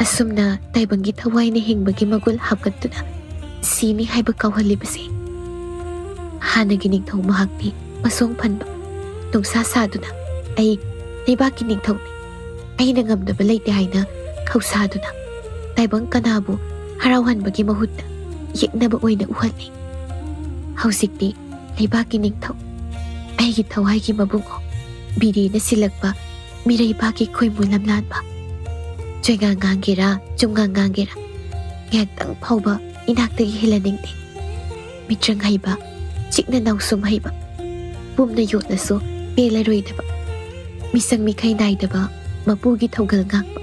ꯑꯁꯨꯝꯅ ꯇꯥꯏꯕꯪꯒꯤ ꯊꯋꯥꯏꯅ ꯍꯤꯡꯕꯒꯤ ꯃꯒꯨꯟ ꯍꯥꯞꯀꯠꯇꯨꯅ ꯁꯤꯅꯤ ꯍꯥꯏꯕ ꯀꯥꯎꯍꯜꯂꯤꯕꯁꯦ꯫ ꯍꯥꯟꯅꯒꯤ ꯅꯤꯡꯊꯧ ꯃꯍꯥꯛꯇꯤ ꯃꯁꯣꯡ ꯐꯟꯕ, ꯅꯨꯡꯁꯥ ꯁꯥꯗꯨꯅ, "ꯑꯩ ꯂꯩꯕꯥꯛꯀꯤ ꯅꯤꯡꯊꯧꯅꯤ, ꯑꯩꯅ ꯉꯝꯗꯕ ꯂꯩꯇꯦ" ꯍꯥꯏꯅ ꯈꯧꯁꯥꯗꯨꯅ ꯇꯥꯏꯕꯪ ꯀꯅꯥꯕꯨ ꯍꯔꯥꯎꯍꯟꯕꯒꯤ ꯃꯍꯨꯠꯇ ꯌꯦꯛꯅꯕ ꯑꯣꯏꯅ ꯎꯍꯜꯂꯤ꯫ ꯍꯧꯖꯤꯛꯇꯤ ꯂꯩꯕꯥꯛꯀꯤ ꯅꯤꯡꯊꯧ, ꯑꯩꯒꯤ ꯊꯋꯥꯏꯒꯤ ꯃꯕꯨꯡꯉꯣ, ꯕꯤꯔꯦꯅ ꯁꯤꯜꯂꯛꯄ ꯃꯤꯔꯩꯕꯥꯛꯀꯤ ꯈꯣꯏꯃꯨ ꯂꯝꯂꯥꯟꯕ꯫ ꯆꯣꯏꯉꯥꯡ ꯉꯥꯡꯒꯦꯔꯥ, ꯆꯨꯝꯉꯥꯡ ꯉꯥꯡꯒꯦꯔꯥ, ꯉꯥꯏꯍꯥꯛꯇꯪ ꯐꯥꯎꯕ ꯏꯅꯥꯛꯇꯒꯤ ꯍꯦꯜꯍꯟꯅꯤꯡꯗꯦ꯫ ꯃꯤꯇ꯭ꯔꯪ ꯍꯩꯕ, ꯆꯤꯛꯅ ꯅꯥꯎꯁꯨꯝ ꯍꯩꯕ, ꯄꯨꯝꯅ ꯌꯣꯠꯂꯁꯨ ꯄꯦꯜꯂꯔꯣꯏꯗꯕ, ꯃꯤꯁꯪ ꯃꯤꯈꯩ ꯅꯥꯏꯗꯕ ꯃꯄꯨꯒꯤ ꯊꯧꯒꯜ ꯉꯥꯛꯄ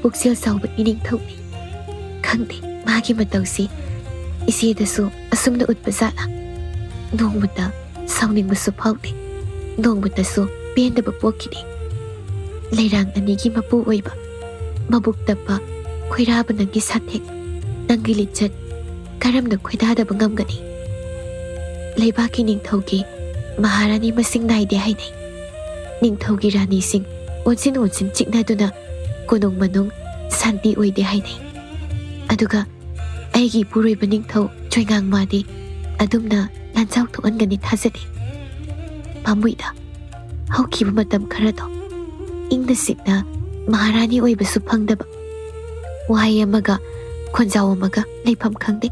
ꯄꯨꯛꯆꯦꯜ ꯆꯥꯎꯕ ꯏꯅꯤꯡꯊꯧꯅꯤ꯫ ꯈꯪꯗꯦ, ꯃꯥꯒꯤ ꯃꯇꯧꯁꯤ ꯏꯆꯦꯗꯁꯨ ꯑꯁꯨꯝꯅ ꯎꯠꯄ ꯖꯥꯠꯂꯥ? ꯅꯣꯡꯃꯇ ꯁꯥꯎꯅꯤꯡꯕꯁꯨ ꯐꯥꯎꯗꯦ, ꯅꯣꯡꯃꯇꯁꯨ ꯄꯦꯟꯗꯕ ꯄꯣꯛꯈꯤꯗꯦ꯫ ꯂꯩꯔꯥꯡ ꯑꯅꯤꯒꯤ ꯃꯄꯨ ꯑꯣꯏꯕ, ꯃꯕꯨꯛ ꯇꯞꯄ ꯈꯣꯏꯔꯥꯕ ꯅꯪꯒꯤ ꯁꯥꯊꯦꯛ, ꯅꯪꯒꯤ ꯂꯤꯆꯠ ꯀꯔꯝꯅ ꯈꯣꯏꯗꯥꯗꯕ ꯉꯝꯒꯅꯤ? ꯂꯩꯕꯥꯛꯀꯤ ꯅꯤꯡꯊꯧꯒꯤ ꯃꯍꯥꯔꯥꯅꯤ ꯃꯁꯤꯡ ꯅꯥꯏꯗꯦ ꯍꯥꯏꯅꯩ꯫ ꯅꯤꯡꯊꯧꯒꯤ ꯔꯥꯅꯤꯁꯤꯡ ꯑꯣꯟꯁꯤꯟ ꯑꯣꯟꯁꯤꯟ ꯆꯤꯛꯅꯗꯨꯅ ꯀꯣꯅꯨꯡ ꯃꯅꯨꯡ ꯁꯥꯟꯇꯤ ꯑꯣꯏꯗꯦ ꯍꯥꯏꯅꯩ꯫ ꯑꯗꯨꯒ ꯑꯩꯒꯤ ꯏꯄꯨꯔꯣꯏꯕ ꯅꯤꯡꯊꯧ ꯆꯣꯏꯉꯥꯡ ꯃꯥꯗꯤ ꯑꯗꯨꯝꯅ ꯂꯥꯟꯖꯥꯎ ꯊꯣꯛꯍꯟꯒꯅꯤ ꯊꯥꯖꯗꯦ꯫ ꯄꯥꯝꯃꯨꯏꯗ, ꯍꯧꯈꯤꯕ ꯃꯇꯝ ꯈꯔꯗꯣ ꯏꯪꯅ ꯆꯤꯛꯅ ꯃꯍꯥꯔꯥꯅꯤ ꯑꯣꯏꯕꯁꯨ ꯐꯪꯗꯕ, ꯋꯥꯍꯩ ꯑꯃꯒ ꯈꯣꯟꯖꯥꯎ ꯑꯃꯒ ꯂꯩꯐꯝ ꯈꯪꯗꯦ꯫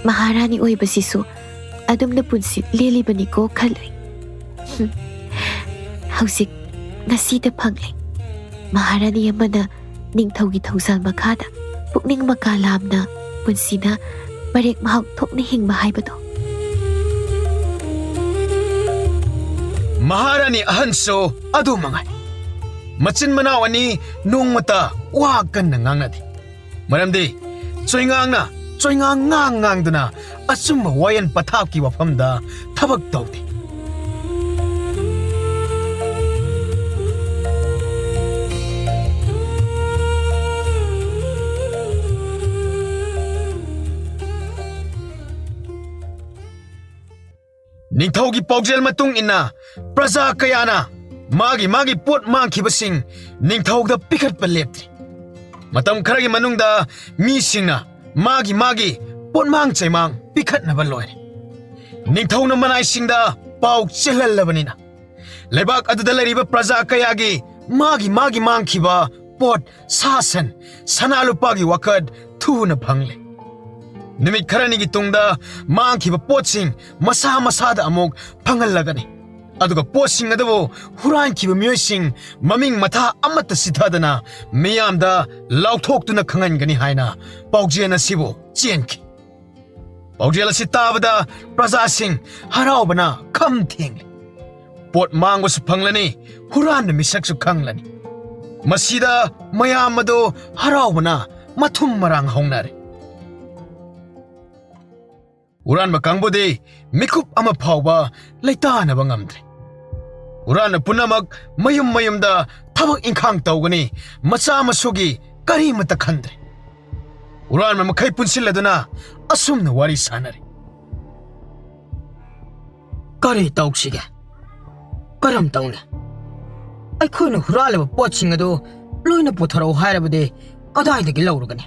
ꯃꯍꯥꯔꯥꯅꯤ ꯑꯣꯏꯕꯁꯤꯁꯨ ꯑꯗꯨꯝꯅ ꯄꯨꯟꯁꯤ ꯂꯦꯜꯂꯤꯕꯅꯤꯀꯣ ꯈꯜꯂꯨꯏ꯫ ꯍꯨꯝ, ꯍꯧꯖꯤꯛ ꯉꯁꯤꯗ ꯐꯪꯂꯦ꯫ ꯃꯍꯥꯔꯥꯅꯤ ꯑꯃꯅ ꯅꯤꯡꯊꯧꯒꯤ ꯊꯧꯖꯥꯜ ꯃꯈꯥꯗ ꯄꯨꯛꯅꯤꯡ ꯃꯀꯥ ꯂꯥꯝꯅ ꯄꯨꯟꯁꯤꯅ ꯃꯔꯦꯛ ꯃꯍꯥꯎ ꯊꯣꯛꯅ ꯍꯤꯡꯕ ꯍꯥꯏꯕꯗꯣ꯫ ꯃꯍꯥꯔꯥꯅꯤ ꯑꯍꯟꯁꯨ ꯑꯗꯨ ꯃꯉꯥꯏ꯫ ꯃꯆꯤꯟ ꯃꯅꯥꯎ ꯑꯅꯤ ꯅꯣꯡꯃꯇ ꯋꯥ ꯀꯟꯅ ꯉꯥꯡꯅꯗꯦ꯫ ꯃꯔꯝꯗꯤ ꯆꯣꯏꯉꯥꯡꯅ ꯆꯣꯏꯉꯥꯡ ꯉꯥꯡ ꯉꯥꯡꯗꯨꯅ ꯑꯆꯨꯝꯕ ꯋꯥꯌꯦꯜ ꯄꯊꯥꯞꯀꯤ ꯋꯥꯐꯝꯗ ꯊꯕꯛ ꯇꯧꯗꯦ꯫ ꯅꯤꯡꯊꯧꯒꯤ ꯄꯥꯎꯖꯦꯜ ꯃꯇꯨꯡ ꯏꯟꯅ ꯄ꯭ꯔꯖꯥ ꯀꯌꯥꯅ ꯃꯥꯒꯤ ꯃꯥꯒꯤ ꯄꯣꯠ ꯃꯥꯡꯈꯤꯕꯁꯤꯡ ꯅꯤꯡꯊꯧꯗ ꯄꯤꯈꯠꯄ ꯂꯦꯞꯇ꯭ꯔꯤ꯫ ꯃꯇꯝ ꯈꯔꯒꯤ ꯃꯅꯨꯡꯗ ꯃꯤꯁꯤꯡꯅ ꯃꯥꯒꯤ ꯃꯥꯒꯤ ꯄꯣꯠꯃꯥꯡ ꯆꯩꯃꯥꯡ ꯄꯤꯈꯠꯅꯕ ꯂꯣꯏꯔꯦ꯫ ꯅꯤꯡꯊꯧꯅ ꯃꯅꯥꯏꯁꯤꯡꯗ ꯄꯥꯎ ꯆꯦꯜꯍꯜꯂꯕꯅꯤꯅ ꯂꯩꯕꯥꯛ ꯑꯗꯨꯗ ꯂꯩꯔꯤꯕ ꯄ꯭ꯔꯖꯥ ꯀꯌꯥꯒꯤ ꯃꯥꯒꯤ ꯃꯥꯒꯤ ꯃꯥꯡꯈꯤꯕ ꯄꯣꯠ, ꯁꯥ ꯁꯟ, ꯁꯅꯥ ꯂꯨꯄꯥꯒꯤ ꯋꯥꯀꯠ ꯊꯨꯅ ꯐꯪꯂꯦ꯫ ꯅꯨꯃꯤꯠ ꯈꯔꯅꯤꯒꯤ ꯇꯨꯡꯗ ꯃꯥꯡꯈꯤꯕ ꯄꯣꯠꯁꯤꯡ ꯃꯁꯥ ꯃꯁꯥꯗ ꯑꯃꯨꯛ ꯐꯪꯍꯜꯂꯒꯅꯤ꯫ ꯑꯗꯨꯒ ꯄꯣꯠꯁꯤꯡ ꯑꯗꯨꯕꯨ ꯍꯨꯔꯥꯟꯈꯤꯕ ꯃꯤꯑꯣꯏꯁꯤꯡ ꯃꯃꯤꯡ ꯃꯊꯥ ꯑꯃꯠꯇ ꯆꯤꯊꯗꯅ ꯃꯤꯌꯥꯝꯗ ꯂꯥꯎꯊꯣꯛꯇꯨꯅ ꯈꯪꯍꯟꯒꯅꯤ ꯍꯥꯏꯅ ꯄꯥꯎꯖꯦꯜ ꯑꯁꯤꯕꯨ ꯆꯦꯟꯈꯤ꯫ ꯄꯥꯎꯖꯦꯜ ꯑꯁꯤ ꯇꯥꯕꯗ ꯄ꯭ꯔꯖꯥꯁꯤꯡ ꯍꯔꯥꯎꯕꯅ ꯈꯝ ꯊꯦꯡꯂꯤ꯫ ꯄꯣꯠ ꯃꯥꯡꯕꯁꯨ ꯐꯪꯂꯅꯤ, ꯍꯨꯔꯥꯟꯕ ꯃꯤꯁꯛꯁꯨ ꯈꯪꯂꯅꯤ꯫ ꯃꯁꯤꯗ ꯃꯌꯥꯝ ꯑꯗꯨ ꯍꯔꯥꯎꯕꯅ ꯃꯊꯨꯝ ꯃꯔꯥꯡ ꯍꯧꯅꯔꯦ꯫ ꯍꯨꯔꯥꯟꯕ ꯀꯥꯡꯕꯨꯗꯤ ꯃꯤꯀꯨꯞ ꯑꯃ ꯐꯥꯎꯕ ꯂꯩꯇꯥꯅꯕ ꯉꯝꯗ꯭ꯔꯦ꯫ ꯍꯨꯔꯥꯟꯕ ꯄꯨꯝꯅꯃꯛ ꯃꯌꯨꯝ ꯃꯌꯨꯝꯗ ꯊꯕꯛ ꯏꯪꯈꯥꯡ ꯇꯧꯒꯅꯤ, ꯃꯆꯥ ꯃꯁꯨꯒꯤ ꯀꯔꯤꯃꯠꯇ ꯈꯟꯗ꯭ꯔꯦ꯫ ꯍꯨꯔꯥꯟꯕ ꯃꯈꯩ ꯄꯨꯟꯁꯤꯜꯂꯗꯨꯅ ꯑꯁꯨꯝꯅ ꯋꯥꯔꯤ ꯁꯥꯟꯅꯔꯤ꯫ ꯀꯔꯤ ꯇꯧꯁꯤꯒꯦ? ꯀꯔꯝ ꯇꯧꯅꯤ? ꯑꯩꯈꯣꯏꯅ ꯍꯨꯔꯥꯜꯂꯕ ꯄꯣꯠꯁꯤꯡ ꯑꯗꯨ ꯂꯣꯏꯅ ꯄꯨꯊꯣꯔꯛꯎ ꯍꯥꯏꯔꯕꯗꯤ ꯀꯗꯥꯏꯗꯒꯤ ꯂꯧꯔꯨꯒꯅꯤ?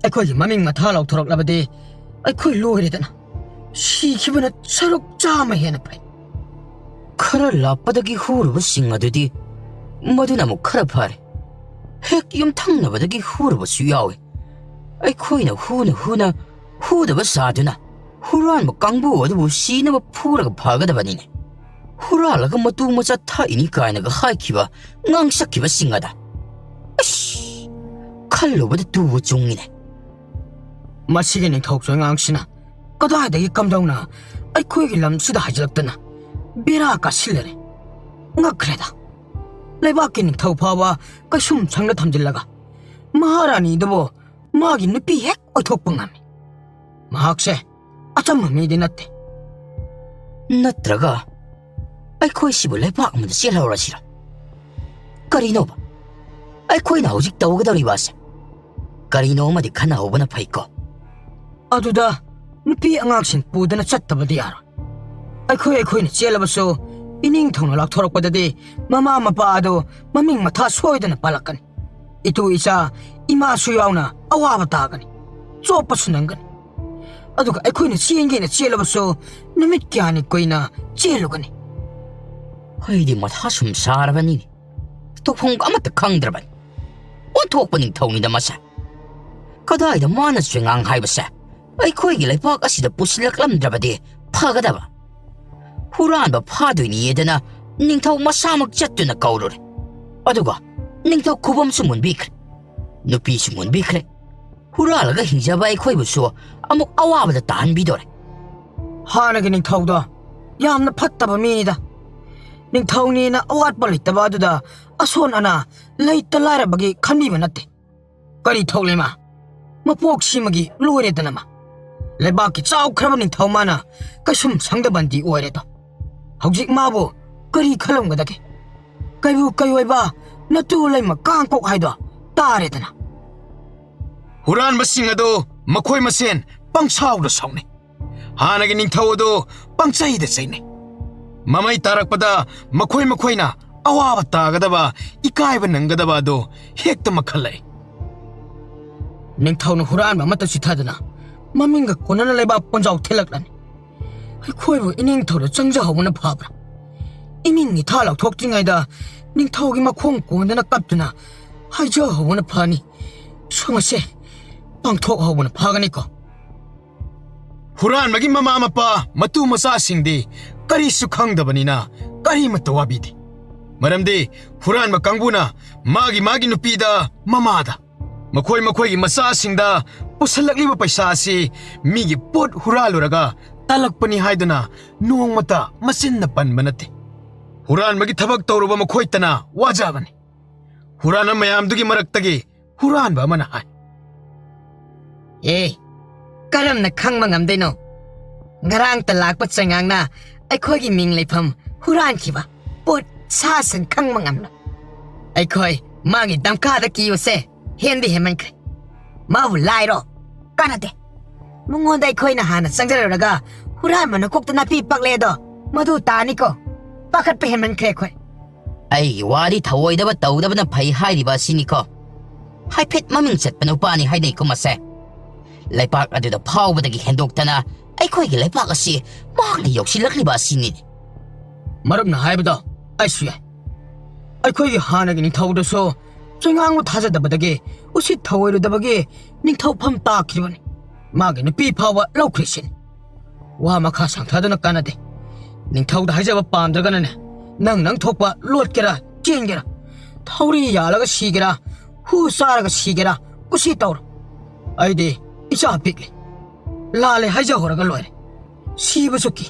ꯑꯩꯈꯣꯏꯒꯤ ꯃꯃꯤꯡ ꯃꯊꯥ ꯂꯥꯎꯊꯣꯔꯛꯂꯕꯗꯤ ꯑꯩꯈꯣꯏ ꯂꯣꯏꯔꯦꯗꯅ꯫ ꯁꯤꯈꯤꯕꯅ ꯁꯔꯨꯛ ꯆꯥꯝꯃ ꯍꯦꯟꯅ ꯐꯩ꯫ ꯈꯔ ꯂꯥꯞꯄꯗꯒꯤ ꯍꯨꯔꯨꯕꯁꯤꯡ ꯑꯗꯨꯗꯤ ꯃꯗꯨꯅ ꯑꯃꯨꯛ ꯈꯔ ꯐꯔꯦ꯫ ꯍꯦꯛ ꯌꯨꯝꯊꯪꯅꯕꯗꯒꯤ ꯍꯨꯔꯨꯕꯁꯨ ꯌꯥꯎꯏ꯫ ꯑꯩꯈꯣꯏꯅ ꯍꯨꯅ ꯍꯨꯅ ꯍꯨꯗꯕ ꯁꯥꯗꯨꯅ ꯍꯨꯔꯥꯟꯕ ꯀꯥꯡꯕꯨ ꯑꯗꯨꯕꯨ ꯁꯤꯅꯕ ꯐꯨꯔꯒ ꯐꯒꯗꯕꯅꯤꯅꯦ꯫ ꯍꯨꯔꯥꯜꯂꯒ ꯃꯇꯨ ꯃꯆꯥ ꯊꯛꯏꯅꯤ ꯀꯥꯏꯅꯒ ꯍꯥꯏꯈꯤꯕ ꯉꯥꯡꯁꯛꯈꯤꯕꯁꯤꯡ ꯑꯗ, ꯑꯁ, ꯈꯜꯂꯨꯕꯗ ꯇꯨꯕ ꯆꯨꯡꯉꯤꯅꯦ꯫ ꯃꯁꯤꯒꯤ ꯅꯤꯡꯊꯧꯁꯨ ꯑꯉꯥꯡꯁꯤꯅ ꯀꯗꯥꯏꯗꯒꯤ ꯀꯝꯗꯧꯅ ꯑꯩꯈꯣꯏꯒꯤ ꯂꯝꯁꯤꯗ ꯍꯥꯏꯖꯤꯜꯂꯛꯇꯅ ꯕꯦꯔꯥ ꯀꯥꯁꯤꯜꯂꯔꯦ꯫ ꯉꯛꯈ꯭ꯔꯦꯗ꯫ ꯂꯩꯕꯥꯛꯀꯤ ꯅꯤꯡꯊꯧ ꯐꯥꯎꯕ ꯀꯩꯁꯨꯝ ꯁꯪꯗ ꯊꯝꯖꯤꯜꯂꯒ ꯃꯍꯥꯔꯥꯅꯤꯗꯨꯕꯨ ꯃꯥꯒꯤ ꯅꯨꯄꯤ ꯍꯦꯛ ꯑꯣꯏꯊꯣꯛꯄ ꯉꯝꯃꯤ꯫ ꯃꯍꯥꯛꯁꯦ ꯑꯆꯝꯕ ꯃꯤꯗꯤ ꯅꯠꯇꯦ꯫ ꯅꯠꯇ꯭ꯔꯒ ꯑꯩꯈꯣꯏꯁꯤꯕꯨ ꯂꯩꯕꯥꯛ ꯑꯃꯗ ꯆꯦꯜꯍꯧꯔꯁꯤꯔ? ꯀꯔꯤꯅꯣꯕ ꯑꯩꯈꯣꯏꯅ ꯍꯧꯖꯤꯛ ꯇꯧꯒꯗꯧꯔꯤꯕ ꯑꯁꯦ? ꯀꯔꯤꯅꯣ ꯑꯃꯗꯤ ꯈꯟꯅꯍꯧꯕꯅ ꯐꯩꯀꯣ꯫ ꯑꯗꯨꯗ ꯅꯨꯄꯤ ꯑꯉꯥꯡꯁꯤꯡ ꯄꯨꯗꯅ ꯆꯠꯇꯕꯗꯤ ꯌꯥꯔꯣꯏ꯫ ꯑꯩꯈꯣꯏ ꯑꯩꯈꯣꯏꯅ ꯆꯦꯜꯂꯕꯁꯨ ꯏꯅꯤꯡꯊꯧꯅ ꯂꯥꯎꯊꯣꯔꯛꯄꯗꯗꯤ ꯃꯃꯥ ꯃꯄꯥ ꯑꯗꯨ ꯃꯃꯤꯡ ꯃꯊꯥ ꯁꯣꯏꯗꯅ ꯄꯥꯜꯂꯛꯀꯅꯤ꯫ ꯏꯇꯨ ꯏꯆꯥ ꯏꯃꯥꯁꯨ ꯌꯥꯎꯅ ꯑꯋꯥꯕ ꯇꯥꯒꯅꯤ꯫ ꯆꯣꯞꯄꯁꯨ ꯅꯪꯒꯅꯤ꯫ ꯑꯗꯨꯒ ꯑꯩꯈꯣꯏꯅ ꯆꯦꯟꯒꯦꯅ ꯆꯦꯜꯂꯕꯁꯨ ꯅꯨꯃꯤꯠ ꯀꯌꯥꯅꯤ ꯀꯨꯏꯅ ꯆꯦꯜꯂꯨꯒꯅꯤ? ꯑꯩꯗꯤ ꯃꯊꯥ ꯁꯨꯝ ꯁꯥꯔꯕꯅꯤꯅꯦ꯫ ꯇꯧꯐꯝ ꯑꯃꯠꯇ ꯈꯪꯗ꯭ꯔꯕꯅꯤ꯫ ꯑꯣꯟꯊꯣꯛꯄ ꯅꯤꯡꯊꯧꯅꯤꯗ ꯃꯁꯦ꯫ ꯀꯗꯥꯏꯗ ꯃꯥꯅ ꯆꯦꯉꯥꯡ ꯍꯥꯏꯕꯁꯦ ꯑꯩꯈꯣꯏꯒꯤ ꯂꯩꯄꯥꯛ ꯑꯁꯤꯗ ꯄꯨꯁꯤꯜꯂꯛꯂꯝꯗ꯭ꯔꯕꯗꯤ ꯐꯒꯗꯕ꯫ ꯍꯨꯔꯥꯟꯕ ꯐꯥꯗꯣꯏꯅꯤꯌꯦꯗꯅ ꯅꯤꯡꯊꯧ ꯃꯁꯥꯃꯛ ꯆꯠꯇꯨꯅ ꯀꯧꯔꯨꯔꯦ꯫ ꯑꯗꯨꯒ ꯅꯤꯡꯊꯧ ꯈꯨꯕꯝꯁꯨ ꯃꯨꯟꯕꯤꯈ꯭ꯔꯦ, ꯅꯨꯄꯤꯁꯨ ꯃꯨꯟꯕꯤꯈ꯭ꯔꯦ꯫ ꯍꯨꯔꯥꯜꯂꯒ ꯍꯤꯡꯖꯕ ꯑꯩꯈꯣꯏꯕꯨꯁꯨ ꯑꯃꯨꯛ ꯑꯋꯥꯕꯗ ꯇꯥꯍꯟꯕꯤꯗꯣꯔꯦ꯫ ꯍꯥꯟꯅꯒꯤ ꯅꯤꯡꯊꯧꯗꯣ ꯌꯥꯝꯅ ꯐꯠꯇꯕ ꯃꯤꯅꯤꯗ꯫ ꯅꯤꯡꯊꯧꯅꯦꯅ ꯑꯋꯥꯠꯄ ꯂꯩꯇꯕ ꯑꯗꯨꯗ ꯑꯁꯣꯟ ꯑꯅꯥ ꯂꯩꯇ ꯂꯥꯏꯔꯕꯒꯤ ꯈꯟꯕꯤꯕ ꯅꯠꯇꯦ꯫ ꯀꯔꯤ ꯊꯧ ꯂꯩꯃ? ꯃꯄꯣꯛ ꯁꯤꯃꯒꯤ ꯂꯣꯏꯔꯦꯗꯅ ꯃꯥ꯫ ꯂꯩꯕꯥꯛꯀꯤ ꯆꯥꯎꯈ꯭ꯔꯕ ꯅꯤꯡꯊꯧ ꯃꯥꯅ ꯀꯩꯁꯨꯝ ꯁꯪꯗꯕꯟꯗꯤ ꯑꯣꯏꯔꯦꯗꯣ꯫ ꯍꯧꯖꯤꯛ ꯃꯥꯕꯨ ꯀꯔꯤ ꯈꯜꯂꯝꯒꯗꯒꯦ? ꯀꯩꯕꯨ ꯀꯩꯑꯣꯏꯕ ꯅꯇꯨ ꯂꯩꯃ ꯀꯥꯡꯀꯣꯛ ꯍꯥꯏꯗꯣ ꯇꯥꯔꯦꯗꯅ꯫ ꯍꯨꯔꯥꯟꯕꯁꯤꯡ ꯑꯗꯨ ꯃꯈꯣꯏ ꯃꯁꯦꯟ ꯄꯪꯁꯥꯎꯗ ꯁꯥꯎꯅꯩ꯫ ꯍꯥꯟꯅꯒꯤ ꯅꯤꯡꯊꯧ ꯑꯗꯨ ꯄꯪꯆꯩꯗ ꯆꯩꯅꯩ꯫ ꯃꯃꯩ ꯇꯥꯔꯛꯄꯗ ꯃꯈꯣꯏ ꯃꯈꯣꯏꯅ ꯑꯋꯥꯕ ꯇꯥꯒꯗꯕ, ꯏꯀꯥꯏꯕ ꯅꯪꯒꯗꯕ ꯑꯗꯨ ꯍꯦꯛꯇ ꯃꯈꯜꯂꯛꯏ꯫ ꯅꯤꯡꯊꯧꯅ ꯍꯨꯔꯥꯟꯕ ꯑꯃꯠꯇ ꯆꯤꯊꯗꯅ ꯃꯃꯤꯡꯒ ꯀꯣꯟꯅꯅ ꯂꯩꯕꯥꯛ ꯄꯨꯟꯖꯥꯎ ꯊꯤꯜꯂꯛꯂꯅꯤ꯫ ꯑꯩꯈꯣꯏꯕꯨ ꯏꯅꯤꯡꯊꯧꯗ ꯆꯪꯖꯍꯧꯕꯅ ꯐꯕ꯭ꯔꯥ? ꯏꯅꯤꯡ ꯏꯊꯥ ꯂꯧꯊꯣꯛꯇ꯭ꯔꯤꯉꯩꯗ ꯅꯤꯡꯊꯧꯒꯤ ꯃꯈꯣꯡ ꯀꯣꯟꯗꯅ ꯀꯞꯇꯨꯅ ꯍꯥꯏꯖꯍꯧꯕꯅ ꯐꯅꯤ꯫ ꯁꯨꯝ ꯑꯁꯦ ꯄꯥꯡꯊꯣꯛꯍꯧꯕꯅ ꯐꯒꯅꯤꯀꯣ꯫ ꯍꯨꯔꯥꯟꯕꯒꯤ ꯃꯃꯥ ꯃꯄꯥ ꯃꯇꯨ ꯃꯆꯥꯁꯤꯡꯗꯤ ꯀꯔꯤꯁꯨ ꯈꯪꯗꯕꯅꯤꯅ ꯀꯔꯤꯃꯠꯇ ꯋꯥꯕꯤꯗꯦ꯫ ꯃꯔꯝꯗꯤ ꯍꯨꯔꯥꯟꯕ ꯀꯥꯡꯕꯨꯅ ꯃꯥꯒꯤ ꯃꯥꯒꯤ ꯅꯨꯄꯤꯗ, ꯃꯃꯥꯗ, ꯃꯈꯣꯏ ꯃꯈꯣꯏꯒꯤ ꯃꯆꯥꯁꯤꯡꯗ ꯄꯨꯁꯜꯂꯛꯂꯤꯕ ꯄꯩꯁꯥ ꯑꯁꯤ ꯃꯤꯒꯤ ꯄꯣꯠ ꯍꯨꯔꯥꯜꯂꯨꯔꯒ ꯇꯥꯜꯂꯛꯄꯅꯤ ꯍꯥꯏꯗꯨꯅ ꯅꯣꯡꯃꯇ ꯃꯆꯤꯟꯅ ꯄꯟꯕ ꯅꯠꯇꯦ꯫ ꯍꯨꯔꯥꯟꯕꯒꯤ ꯊꯕꯛ ꯇꯧꯔꯨꯕ ꯃꯈꯣꯏꯇꯅ ꯋꯥꯖꯕꯅꯤ꯫ ꯍꯨꯔꯥꯟꯕ ꯃꯌꯥꯝꯗꯨꯒꯤ ꯃꯔꯛꯇꯒꯤ ꯍꯨꯔꯥꯟꯕ ꯑꯃꯅ ꯍꯥꯏ꯫ ꯑꯦ, ꯀꯔꯝꯅ ꯈꯪꯕ ꯉꯝꯗꯣꯏꯅꯣ? ꯉꯔꯥꯡꯇ ꯂꯥꯛꯄ ꯆꯩꯉꯥꯛꯅ ꯑꯩꯈꯣꯏꯒꯤ ꯃꯤꯡ ꯂꯩꯐꯝ ꯍꯨꯔꯥꯟꯈꯤꯕ ꯄꯣꯠ ꯁꯥ ꯁꯟ ꯈꯪꯕ ꯉꯝꯂꯣꯏ꯫ ꯑꯩꯈꯣꯏ ꯃꯥꯒꯤ ꯗꯝꯀꯥꯗ ꯀꯤꯕꯁꯦ ꯍꯦꯟꯗꯤ ꯍꯦꯟꯃꯟꯈ꯭ꯔꯦ꯫ ꯃꯥꯕꯨ ꯂꯥꯏꯔꯣ? ꯀꯥꯟꯅꯗꯦ꯫ ꯃꯉꯣꯟꯗ ꯑꯩꯈꯣꯏꯅ ꯍꯥꯟꯅ ꯆꯪꯖꯔꯨꯔꯒ ꯍꯨꯔꯥꯟꯕ ꯅꯀꯣꯛꯇ ꯅꯥꯄꯤ ꯄꯛꯂꯦꯗꯣ ꯃꯗꯨ ꯇꯥꯅꯤꯀꯣ꯫ ꯄꯥꯈꯠꯄ ꯍꯦꯟꯃꯟꯈ꯭ꯔꯦ ꯑꯩꯈꯣꯏ꯫ ꯑꯩꯒꯤ ꯋꯥꯗꯤ ꯊꯧꯑꯣꯏꯗꯕ ꯇꯧꯗꯕꯅ ꯐꯩ ꯍꯥꯏꯔꯤꯕ ꯑꯁꯤꯅꯤꯀꯣ꯫ ꯍꯥꯏꯐꯦꯠ ꯃꯃꯤꯡ ꯆꯠꯄ ꯅꯨꯄꯥꯅꯤ ꯍꯥꯏꯅꯩꯀꯣ ꯃꯁꯦ꯫ ꯂꯩꯄꯥꯛ ꯑꯗꯨꯗ ꯐꯥꯎꯕꯗꯒꯤ ꯍꯦꯟꯗꯣꯛꯇꯅ ꯑꯩꯈꯣꯏꯒꯤ ꯂꯩꯄꯥꯛ ꯑꯁꯤ ꯃꯍꯥꯛꯅ ꯌꯧꯁꯤꯜꯂꯛꯂꯤꯕ ꯑꯁꯤꯅꯤꯅꯦ꯫ ꯃꯔꯨꯞꯅ ꯍꯥꯏꯕꯗꯣ ꯑꯩꯁꯨ ꯌꯥꯏ꯫ ꯑꯩꯈꯣꯏꯒꯤ ꯍꯥꯟꯅꯒꯤ ꯅꯤꯡꯊꯧꯗꯁꯨ ꯆꯩꯉꯥꯡꯕꯨ ꯊꯥꯖꯗꯕꯗꯒꯤ ꯎꯁꯤꯠ ꯊꯧꯑꯣꯏꯔꯨꯗꯕꯒꯤ ꯅꯤꯡꯊꯧꯐꯝ ꯇꯥꯈꯤꯕꯅꯤ꯫ ꯃꯥꯒꯤ ꯅꯨꯄꯤ ꯐꯥꯎꯕ ꯂꯧꯈ꯭ꯔꯤꯁꯤꯅꯤ꯫ ꯋꯥ ꯃꯈꯥ ꯁꯥꯡꯊꯗꯨꯅ ꯀꯥꯟꯅꯗꯦ꯫ ꯅꯤꯡꯊꯧꯗ ꯍꯥꯏꯖꯕ ꯄꯥꯝꯗ꯭ꯔꯒꯅꯅꯦ, ꯅꯪ ꯅꯪ ꯊꯣꯛꯄ ꯂꯣꯠꯀꯦꯔꯥ, ꯆꯦꯟꯒꯦꯔꯥ, ꯊꯧꯔꯤ ꯌꯥꯜꯂꯒ ꯁꯤꯒꯦꯔꯥ, ꯍꯨ ꯆꯥꯔꯒ ꯁꯤꯒꯦꯔꯥ, ꯀꯨꯁꯤ ꯇꯧꯔꯣ꯫ ꯑꯩꯗꯤ ꯏꯆꯥ ꯄꯤꯛꯂꯤ꯫ ꯂꯥꯜꯂꯦ ꯍꯥꯏꯖꯍꯧꯔꯒ ꯂꯣꯏꯔꯦ꯫ ꯁꯤꯕꯁꯨ ꯀꯤ꯫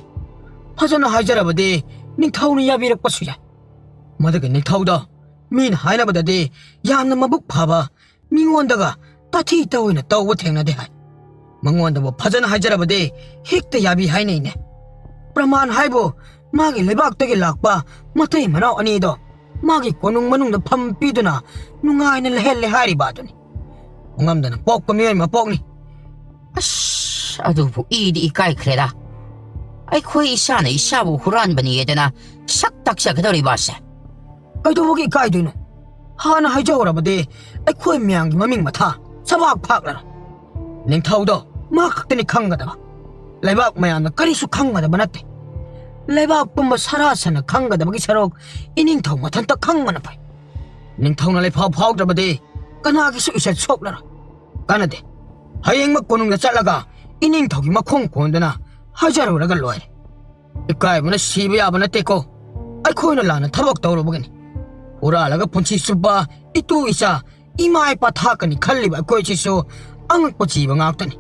ꯐꯖꯅ ꯍꯥꯏꯖꯔꯕꯗꯤ ꯅꯤꯡꯊꯧꯅ ꯌꯥꯕꯤꯔꯛꯄꯁꯨ ꯌꯥꯏ꯫ ꯃꯗꯨꯒꯤ ꯅꯤꯡꯊꯧꯗꯣ ꯃꯤꯅ ꯍꯥꯏꯅꯕꯗꯗꯤ ꯌꯥꯝꯅ ꯃꯕꯨꯛ ꯐꯕ, ꯃꯤꯉꯣꯟꯗꯒ ꯇꯥꯊꯤ ꯇꯥꯑꯣꯏꯅ ꯇꯧꯕ ꯊꯦꯡꯅꯗꯦ ꯍꯥꯏ꯫ ꯃꯉꯣꯟꯗꯕꯨ ꯐꯖꯅ ꯍꯥꯏꯖꯔꯕꯗꯤ ꯍꯦꯛꯇ ꯌꯥꯕꯤ ꯍꯥꯏꯅꯩꯅꯦ꯫ ꯄ꯭ꯔꯃꯥꯟ ꯍꯥꯏꯕꯨ ꯃꯥꯒꯤ ꯂꯩꯕꯥꯛꯇꯒꯤ ꯂꯥꯛꯄ ꯃꯇꯩ ꯃꯅꯥꯎ ꯑꯅꯤꯗꯣ ꯃꯥꯒꯤ ꯀꯣꯅꯨꯡ ꯃꯅꯨꯡꯗ ꯐꯝ ꯄꯤꯗꯨꯅ ꯅꯨꯡꯉꯥꯏꯅ ꯂꯩꯍꯜꯂꯦ ꯍꯥꯏꯔꯤꯕ ꯑꯗꯨꯅꯤ꯫ ꯈꯪꯉꯝꯗꯅ ꯄꯣꯛꯄ ꯃꯤꯑꯣꯏ ꯃꯄꯣꯛꯅꯤ꯫ ꯑꯁ, ꯑꯗꯨꯕꯨ ꯏꯗꯤ ꯏꯀꯥꯏꯈ꯭ꯔꯦꯗ꯫ ꯑꯩꯈꯣꯏ ꯏꯁꯥꯅ ꯏꯁꯥꯕꯨ ꯍꯨꯔꯥꯟꯕꯅꯤꯗꯅ ꯁꯛ ꯇꯥꯛꯆꯒꯗꯧꯔꯤꯕ ꯑꯁꯦ꯫ ꯀꯩꯗꯧꯕꯒꯤ ꯏꯀꯥꯏꯗꯣꯏꯅꯣ? ꯍꯥꯟꯅ ꯍꯥꯏꯖꯍꯧꯔꯕꯗꯤ ꯑꯩꯈꯣꯏ ꯃꯌꯥꯝꯒꯤ ꯃꯃꯤꯡ ꯃꯊꯥ ꯁꯕꯥꯛ ꯐꯥꯛꯂꯔꯣꯏ꯫ ꯅꯤꯡꯊꯧꯗꯣ ꯃꯥ ꯈꯛꯇꯅꯤ ꯈꯪꯒꯗꯕ꯫ ꯂꯩꯕꯥꯛ ꯃꯌꯥꯝꯅ ꯀꯔꯤꯁꯨ ꯈꯪꯒꯗꯕ ꯅꯠꯇꯦ꯫ ꯂꯩꯕꯥꯛ ꯄꯨꯝꯕ ꯁꯔꯥ ꯁꯟꯅ ꯈꯪꯒꯗꯕꯒꯤ ꯁꯔꯨꯛ ꯏꯅꯤꯡꯊꯧ ꯃꯊꯟꯇ ꯈꯪꯕꯅ ꯐꯩ꯫ ꯅꯤꯡꯊꯧꯅ ꯂꯩꯐꯥꯎ ꯐꯥꯎꯗ꯭ꯔꯕꯗꯤ ꯀꯅꯥꯒꯤꯁꯨ ꯏꯁꯠ ꯁꯣꯛꯂꯔꯣꯏ꯫ ꯀꯥꯟꯅꯗꯦ꯫ ꯍꯌꯦꯡꯃꯛ ꯀꯣꯅꯨꯡꯗ ꯆꯠꯂꯒ ꯏꯅꯤꯡꯊꯧꯒꯤ ꯃꯈꯣꯡ ꯀꯣꯟꯗꯨꯅ ꯍꯥꯏꯖꯔꯨꯔꯒ ꯂꯣꯏꯔꯦ꯫ ꯏꯀꯥꯏꯕꯅ ꯁꯤꯕ ꯌꯥꯕ ꯅꯠꯇꯦꯀꯣ꯫ ꯑꯩꯈꯣꯏꯅ ꯂꯥꯟꯅ ꯊꯕꯛ ꯇꯧꯔꯨꯕꯒꯤꯅꯤ꯫ ꯍꯨꯔꯥꯜꯂꯒ ꯄꯨꯟꯁꯤ ꯆꯨꯞꯄ ꯏꯇꯨ ꯏꯆꯥ, ꯏꯃꯥ ꯏꯄꯥ ꯊꯥꯛꯀꯅꯤ ꯈꯜꯂꯤꯕ ꯑꯩꯈꯣꯏꯁꯤꯁꯨ ꯑꯉꯛꯄ ꯖꯤꯕ ꯉꯥꯛꯇꯅꯤ꯫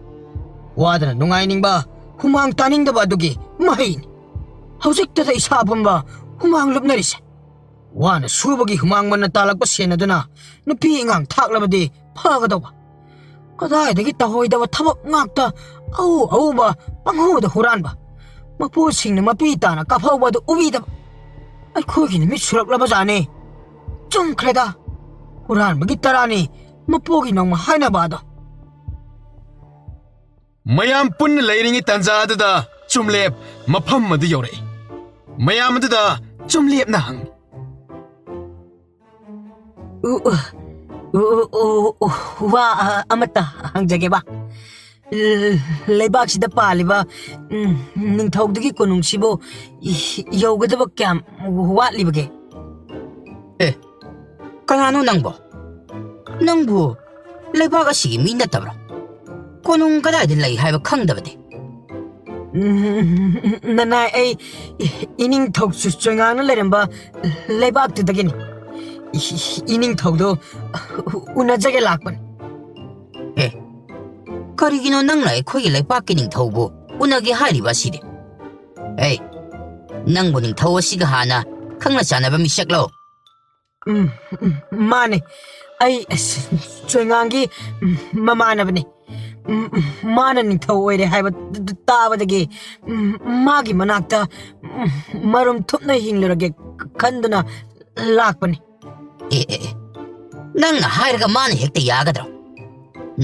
ꯋꯥꯗꯅ ꯅꯨꯡꯉꯥꯏꯅꯤꯡꯕ, ꯍꯨꯃꯥꯡ ꯇꯥꯅꯤꯡꯗꯕ ꯑꯗꯨꯒꯤ ꯃꯍꯩꯅꯤ꯫ ꯍꯧꯖꯤꯛꯇꯗ ꯏꯁꯥ ꯄꯨꯝꯕ ꯍꯨꯃꯥꯡ ꯂꯨꯞꯅꯔꯤꯁꯦ꯫ ꯋꯥꯅ ꯁꯨꯕꯒꯤ ꯍꯨꯃꯥꯡ ꯃꯟꯅ ꯇꯥꯜꯂꯛꯄ ꯁꯦꯟ ꯑꯗꯨꯅ ꯅꯨꯄꯤ ꯑꯉꯥꯡ ꯊꯥꯛꯂꯕꯗꯤ ꯐꯒꯗꯧꯕ꯫ ꯀꯗꯥꯏꯗꯒꯤ ꯇꯧꯍꯣꯏꯗꯕ ꯊꯕꯛ ꯉꯥꯛꯇ, ꯑꯎ ꯑꯎꯕ ꯄꯪꯍꯧꯗ ꯍꯨꯔꯥꯟꯕ꯫ ꯃꯄꯨꯁꯤꯡꯅ ꯃꯄꯤ ꯇꯥꯅ ꯀꯥꯐꯧꯕ ꯑꯗꯨ ꯎꯕꯤꯗꯕ꯫ ꯑꯩꯈꯣꯏꯒꯤ ꯅꯨꯃꯤꯠ ꯁꯨꯔꯛꯂꯕ ꯖꯥꯠꯅꯤ꯫ ꯆꯨꯝꯈ꯭ꯔꯦꯗ꯫ ꯍꯨꯔꯥꯟꯕꯒꯤ ꯇꯔꯥꯅꯤ ꯃꯄꯨꯒꯤ ꯅꯣꯡꯃ ꯍꯥꯏꯅꯕ ꯑꯗꯣ꯫ ꯃꯌꯥꯝ ꯄꯨꯟꯅ ꯂꯩꯔꯤꯉꯩ ꯇꯥꯟꯖꯥ ꯑꯗꯨꯗ ꯆꯨꯝꯂꯦꯞ ꯃꯐꯝ ꯑꯗꯨ ꯌꯧꯔꯛꯏ꯫ ꯃꯌꯥꯝ ꯑꯗꯨꯗ ꯆꯨꯝꯂꯦꯞꯅ ꯍꯪꯉꯤ꯫ ꯎ, ꯎ, ꯎ, ꯎ, ꯎ, ꯎ, ꯋꯥ, ꯑ, ꯑꯃꯠꯇ ꯍꯪꯖꯒꯦꯕ꯫ ꯂꯩꯕꯥꯛꯁꯤꯗ ꯄꯥꯜꯂꯤꯕ, ꯎꯝ, ꯅꯤꯡꯊꯧꯗꯨꯒꯤ ꯀꯣꯅꯨꯡꯁꯤꯕꯨ ꯌꯧꯒꯗꯕ ꯀꯌꯥꯝ ꯋꯥꯠꯂꯤꯕꯒꯦ? ꯑꯦ, ꯀꯅꯥꯅꯣ ꯅꯪꯕꯣ? ꯅꯪꯕꯨ ꯂꯩꯕꯥꯛ ꯑꯁꯤꯒꯤ ꯃꯤ ꯅꯠꯇꯕ꯭ꯔꯣ? ꯀꯣꯅꯨꯡ ꯀꯗꯥꯏꯗ ꯂꯩ ꯍꯥꯏꯕ ꯈꯪꯗꯕꯗꯤ? ꯎꯝ, ꯅꯅꯥꯏ, ꯑꯩ ꯏꯅꯤꯡꯊꯧ ꯆꯨ-, ꯆꯣꯏꯉꯥꯡꯅ ꯂꯩꯔꯝꯕ ꯂꯩꯕꯥꯛꯇꯨꯗꯒꯤꯅꯤ꯫ ꯏ-, ꯏꯅꯤꯡꯊꯧꯗꯣ ꯎꯅꯖꯒꯦ ꯂꯥꯛꯄꯅꯤ꯫ ꯑꯦ, ꯀꯔꯤꯒꯤꯅꯣ ꯅꯪꯅ ꯑꯩꯈꯣꯏꯒꯤ ꯂꯩꯄꯥꯛꯀꯤ ꯅꯤꯡꯊꯧꯕꯨ ꯎꯅꯒꯦ ꯍꯥꯏꯔꯤꯕ ꯑꯁꯤꯗꯤ? ꯑꯦ, ꯅꯪꯕꯨ ꯅꯤꯡꯊꯧ ꯑꯁꯤꯒ ꯍꯥꯟꯅ ꯈꯪꯅ ꯆꯥꯟꯅꯕ ꯃꯤꯁꯛꯂꯣ? ꯎꯝ, ꯎꯝ, ꯃꯥꯅꯦ꯫ ꯑꯩ, ꯑꯁ, ꯆꯣꯏꯉꯥꯡꯒꯤ, ꯎꯝ, ꯃꯃꯥꯟꯅꯕꯅꯦ꯫ ꯎꯝ, ꯎꯝ, ꯃꯥꯅ ꯅꯤꯡꯊꯧ ꯑꯣꯏꯔꯦ ꯍꯥꯏꯕ ꯇ-, ꯇ-, ꯇꯥꯕꯗꯒꯤ, ꯎꯝ, ꯃꯥꯒꯤ ꯃꯅꯥꯛꯇ, ꯎꯝ, ꯃꯔꯨꯝ ꯊꯨꯞꯅ ꯍꯤꯡꯂꯨꯔꯒꯦ ꯈꯟꯗꯨꯅ ꯂꯥꯛꯄꯅꯤ꯫ ꯑꯦ, ꯑꯦ, ꯑꯦ꯫ ꯅꯪꯅ ꯍꯥꯏꯔꯒ ꯃꯥꯅ ꯍꯦꯛꯇ ꯌꯥꯒꯗ꯭ꯔꯣ?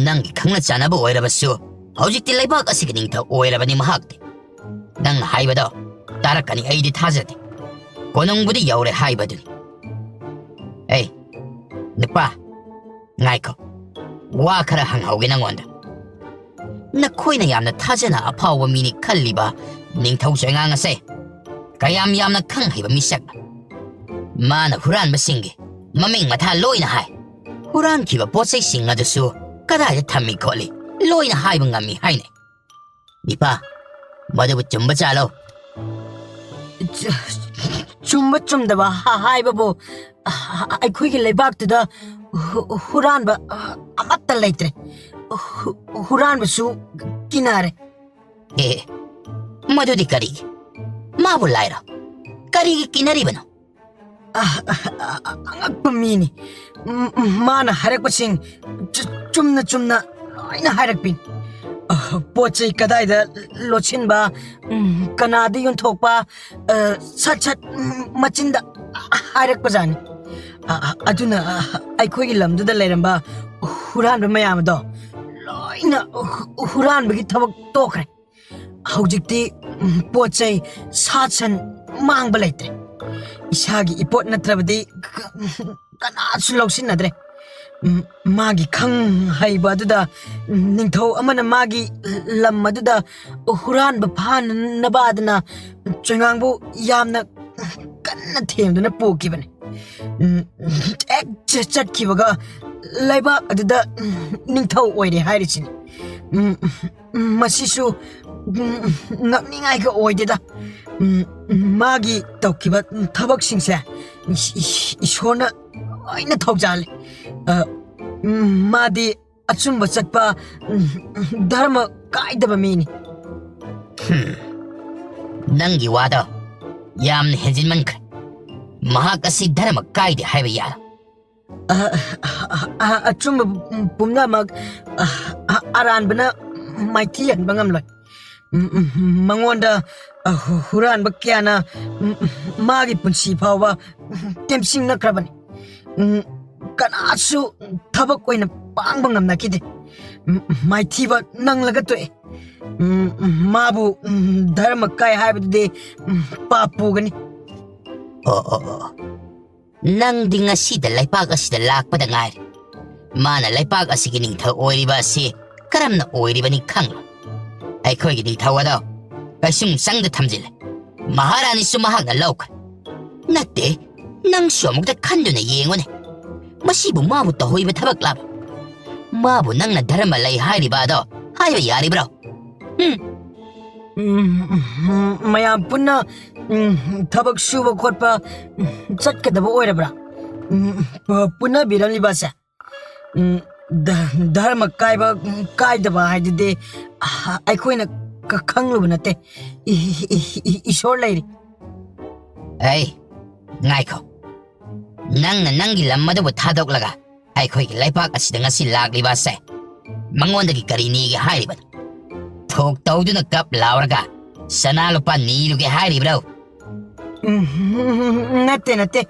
ꯅꯪꯒꯤ ꯈꯪꯅ ꯆꯥꯟꯅꯕ ꯑꯣꯏꯔꯕꯁꯨ, ꯍꯧꯖꯤꯛꯇꯤ ꯂꯩꯕꯥꯛ ꯑꯁꯤꯒꯤ ꯅꯤꯡꯊꯧ ꯑꯣꯏꯔꯕꯅꯤ ꯃꯍꯥꯛꯇꯤ꯫ ꯅꯪꯅ ꯍꯥꯏꯕꯗꯣ ꯇꯥꯔꯛꯀꯅꯤ ꯑꯩꯗꯤ ꯊꯥꯖꯗꯦ꯫ ꯀꯣꯅꯨꯡꯕꯨꯗꯤ ꯌꯧꯔꯦ ꯍꯥꯏꯕꯗꯨꯅꯤ꯫ ꯑꯦ, ꯅꯨꯄꯥ, ꯉꯥꯏꯈꯣ꯫ ꯋꯥ ꯈꯔ ꯍꯪꯍꯧꯒꯦ ꯅꯪꯉꯣꯟꯗ꯫ ꯅꯈꯣꯏꯅ ꯌꯥꯝꯅ ꯊꯥꯖꯅ ꯑꯐꯥꯎꯕ ꯃꯤꯅꯤ ꯈꯜꯂꯤꯕ ꯅꯤꯡꯊꯧ ꯆꯣꯏꯉꯥꯡ ꯑꯁꯦ ꯀꯌꯥꯝ ꯌꯥꯝꯅ ꯈꯪ ꯍꯩꯕ ꯃꯤꯁꯛꯅꯣ? ꯃꯥꯅ ꯍꯨꯔꯥꯟꯕꯁꯤꯡꯒꯤ ꯃꯃꯤꯡ ꯃꯊꯥ ꯂꯣꯏꯅ ꯍꯥꯏ꯫ ꯍꯨꯔꯥꯟꯈꯤꯕ ꯄꯣꯠ ꯆꯩꯁꯤꯡ ꯑꯗꯨꯁꯨ ꯀꯗꯥꯏꯗ ꯊꯝꯃꯤ ꯈꯣꯠꯂꯤ ꯂꯣꯏꯅ ꯍꯥꯏꯕ ꯉꯝꯃꯤ ꯍꯥꯏꯅꯩ꯫ ꯅꯤꯄꯥ, ꯃꯗꯨꯕꯨ ꯆꯨꯝꯕ ꯆꯥꯂꯣ? ꯆꯨ-, ꯆꯨꯝꯕ ꯆꯨꯝꯗꯕ ꯍꯥ-, ꯍꯥꯏꯕꯕꯨ, ꯑ-, ꯑꯩꯈꯣꯏꯒꯤ ꯂꯩꯕꯥꯛꯇꯨꯗ ꯍꯨ-, ꯍꯨꯔꯥꯟꯕ, ꯑ, ꯑꯃꯠꯇ ꯂꯩꯇ꯭ꯔꯦ꯫ ꯍꯨ-, ꯍꯨꯔꯥꯟꯕꯁꯨ ꯀꯤꯅꯔꯦ꯫ ꯑꯦ, ꯃꯗꯨꯗꯤ ꯀꯔꯤꯒꯤ? ꯃꯥꯕꯨ ꯂꯥꯏꯔꯣ? ꯀꯔꯤꯒꯤ ꯀꯤꯅꯔꯤꯕꯅꯣ? ꯑ, ꯑ, ꯑ, ꯑꯉꯛꯄ ꯃꯤꯅꯤ꯫ ꯎꯝ, ꯎꯝ, ꯃꯥꯅ ꯍꯥꯏꯔꯛꯄꯁꯤꯡ ꯆꯨ-, ꯆꯨꯝꯅ ꯆꯨꯝꯅ ꯂꯣꯏꯅ ꯍꯥꯏꯔꯛꯄꯤꯅꯤ꯫ ꯑ, ꯄꯣꯠ ꯆꯩ ꯀꯗꯥꯏꯗ ꯂꯣꯠꯁꯤꯟꯕ, ꯎꯝ, ꯀꯅꯥꯗ ꯌꯣꯟꯊꯣꯛꯄ, ꯑ, ꯁꯠ ꯁꯠ, ꯎꯝ, ꯃꯆꯤꯟꯗ ꯍꯥꯏꯔꯛꯄꯖꯥꯠꯅꯤ꯫ ꯑ, ꯑ, ꯑꯗꯨꯅ, ꯑ, ꯑꯩꯈꯣꯏꯒꯤ ꯂꯝꯗꯨꯗ ꯂꯩꯔꯝꯕ ꯍꯨꯔꯥꯟꯕ ꯃꯌꯥꯝ ꯑꯗꯣ ꯂꯣꯏꯅ ꯍꯨ-, ꯍꯨꯔꯥꯟꯕꯒꯤ ꯊꯕꯛ ꯇꯣꯛꯈ꯭ꯔꯦ꯫ ꯍꯧꯖꯤꯛꯇꯤ, ꯎꯝ, ꯄꯣꯠ ꯆꯩ, ꯁꯥ ꯁꯟ ꯃꯥꯡꯕ ꯂꯩꯇ꯭ꯔꯦ꯫ ꯏꯁꯥꯒꯤ ꯏꯄꯣꯠ ꯅꯠꯇ꯭ꯔꯕꯗꯤ ꯀ-, ꯀꯅꯥꯁꯨ ꯂꯧꯁꯤꯟꯅꯗ꯭ꯔꯦ꯫ ꯎꯝ, ꯃꯥꯒꯤ ꯈꯪ ꯍꯩꯕ ꯑꯗꯨꯗ ꯅꯤꯡꯊꯧ ꯑꯃꯅ ꯃꯥꯒꯤ ꯂꯝ ꯑꯗꯨꯗ ꯍꯨꯔꯥꯟꯕ ꯐꯥꯅꯅꯕ ꯑꯗꯨꯅ ꯆꯣꯏꯉꯥꯡꯕꯨ ꯌꯥꯝꯅ ꯀꯟꯅ ꯊꯦꯝꯗꯨꯅ ꯄꯨꯈꯤꯕꯅꯤ꯫ ꯎꯝ, ꯍꯦꯛ ꯆ-, ꯆꯠꯈꯤꯕꯒ ꯂꯩꯕꯥꯛ ꯑꯗꯨꯗ ꯅꯤꯡꯊꯧ ꯑꯣꯏꯔꯦ ꯍꯥꯏꯔꯤꯁꯤꯅꯤ꯫ ꯎꯝ, ꯎꯝ, ꯃꯁꯤꯁꯨ, ꯎꯝ, ꯉꯛꯅꯤꯡꯉꯥꯏꯒ ꯑꯣꯏꯗꯦꯗ꯫ ꯎꯝ, ꯃꯥꯒꯤ ꯇꯧꯈꯤꯕ ꯊꯕꯛꯁꯤꯡꯁꯦ ꯏꯁ-, ꯏꯁ-, ꯏꯁꯣꯔꯅ ꯂꯣꯏꯅ ꯊꯧꯖꯥꯜꯂꯤ꯫ ꯑ, ꯎꯝ, ꯃꯥꯗꯤ ꯑꯆꯨꯝꯕ ꯆꯠꯄ, ꯎꯝ, ꯙꯔꯃ ꯀꯥꯏꯗꯕ ꯃꯤꯅꯤ꯫ ꯍꯝ, ꯅꯪꯒꯤ ꯋꯥꯗꯣ ꯌꯥꯝꯅ ꯍꯦꯟꯖꯤꯟꯃꯟꯈ꯭ꯔꯦ꯫ ꯃꯍꯥꯛ ꯑꯁꯤ ꯙꯔꯃ ꯀꯥꯏꯗꯦ ꯍꯥꯏꯕ ꯌꯥꯔꯣꯏ꯫ ꯑ, ꯑ, ꯑ, ꯑꯆꯨꯝꯕ ꯄꯨꯝꯅꯃꯛ, ꯑ, ꯑ, ꯑꯔꯥꯟꯕꯅ ꯃꯥꯏꯊꯤ ꯍꯟꯕ ꯉꯝꯂꯣꯏ꯫ ꯎꯝ, ꯎꯝ, ꯃꯉꯣꯟꯗ, ꯑ, ꯍꯨ-, ꯍꯨꯔꯥꯟꯕ ꯀꯌꯥꯅ, ꯎꯝ, ꯃꯥꯒꯤ ꯄꯨꯟꯁꯤ ꯐꯥꯎꯕ ꯇꯦꯝꯁꯤꯡꯅꯈ꯭ꯔꯕꯅꯤ꯫ ꯎꯝ, ꯀꯅꯥꯁꯨ ꯊꯕꯛ ꯑꯣꯏꯅ ꯄꯥꯡꯕ ꯉꯝꯅꯈꯤꯗꯦ꯫ ꯎꯝ, ꯃꯥꯏꯊꯤꯕ ꯅꯪꯂꯒ ꯇꯣꯛꯑꯦ꯫ ꯎꯝ, ꯎꯝ, ꯃꯥꯕꯨ, ꯎꯝ, ꯙꯔꯃ ꯀꯥꯏ ꯍꯥꯏꯕꯗꯨꯗꯤ, ꯎꯝ, ꯄꯥꯞ ꯄꯨꯒꯅꯤ꯫ ꯑꯣ, ꯑꯣ, ꯑꯣ꯫ ꯅꯪꯗꯤ ꯉꯁꯤꯗ ꯂꯩꯄꯥꯛ ꯑꯁꯤꯗ ꯂꯥꯛꯄꯗ ꯉꯥꯏꯔꯤ꯫ ꯃꯥꯅ ꯂꯩꯄꯥꯛ ꯑꯁꯤꯒꯤ ꯅꯤꯡꯊꯧ ꯑꯣꯏꯔꯤꯕ ꯑꯁꯤ ꯀꯔꯝꯅ ꯑꯣꯏꯔꯤꯕꯅꯤ ꯈꯪꯂꯣꯏ꯫ ꯑꯩꯈꯣꯏꯒꯤ ꯅꯤꯡꯊꯧ ꯑꯗꯣ ꯀꯩꯁꯨꯝꯁꯪꯗ ꯊꯝꯖꯤꯜꯂꯦ꯫ ꯃꯍꯥꯔꯥꯅꯤꯁꯨ ꯃꯍꯥꯛꯅ ꯂꯧꯈ꯭ꯔꯦ꯫ ꯅꯠꯇꯦ, ꯅꯪꯁꯨ ꯑꯃꯨꯛꯇ ꯈꯟꯗꯨꯅ ꯌꯦꯡꯉꯨꯅꯦ꯫ ꯃꯁꯤꯕꯨ ꯃꯥꯕꯨ ꯇꯧꯍꯩꯕ ꯊꯕꯛꯂꯕ? ꯃꯥꯕꯨ ꯅꯪꯅ ꯙꯔꯃ ꯂꯩ ꯍꯥꯏꯔꯤꯕ ꯑꯗꯣ ꯍꯥꯏꯕ ꯌꯥꯔꯤꯕ꯭ꯔꯣ? ꯎꯝ꯫ ꯎꯝ, ꯎꯝ, ꯃꯌꯥꯝ ꯄꯨꯟꯅ, ꯎꯝ, ꯊꯕꯛ ꯁꯨꯕ ꯈꯣꯠꯄ, ꯎꯝ, ꯆꯠꯀꯗꯕ ꯑꯣꯏꯔꯕ꯭ꯔꯥ? ꯎꯝ, ꯄ-, ꯄꯨꯟꯅꯕꯤꯔꯝꯂꯤꯕꯁꯦ? ꯎꯝ, ꯙ-, ꯙꯔꯃ ꯀꯥꯏꯕ, ꯎꯝ, ꯀꯥꯏꯗꯕ ꯍꯥꯏꯗꯨꯗꯤ, ꯑ, ꯑꯩꯈꯣꯏꯅ ꯈ-, ꯈꯪꯂꯨꯕ ꯅꯠꯇꯦ꯫ ꯏ-, ꯏ-, ꯏ-, ꯏ-, ꯏꯁꯣꯔ ꯂꯩꯔꯤ꯫ ꯑꯩ, ꯉꯥꯏꯈꯣ꯫ ꯅꯪꯅ ꯅꯪꯒꯤ ꯂꯝ ꯑꯗꯨꯕꯨ ꯊꯥꯗꯣꯛꯂꯒ ꯑꯩꯈꯣꯏꯒꯤ ꯂꯩꯄꯥꯛ ꯑꯁꯤꯗ ꯉꯁꯤ ꯂꯥꯛꯂꯤꯕ ꯑꯁꯦ ꯃꯉꯣꯟꯗꯒꯤ ꯀꯔꯤ ꯅꯤꯒꯦ ꯍꯥꯏꯔꯤꯕꯅꯣ? ꯊꯣꯛ ꯇꯧꯗꯨꯅ ꯀꯞ ꯂꯥꯎꯔꯒ ꯁꯅꯥ ꯂꯨꯄꯥ ꯅꯤꯔꯨꯒꯦ ꯍꯥꯏꯔꯤꯕ꯭ꯔꯣ? ꯎꯝ, ꯅꯠꯇꯦ, ꯅꯠꯇꯦ꯫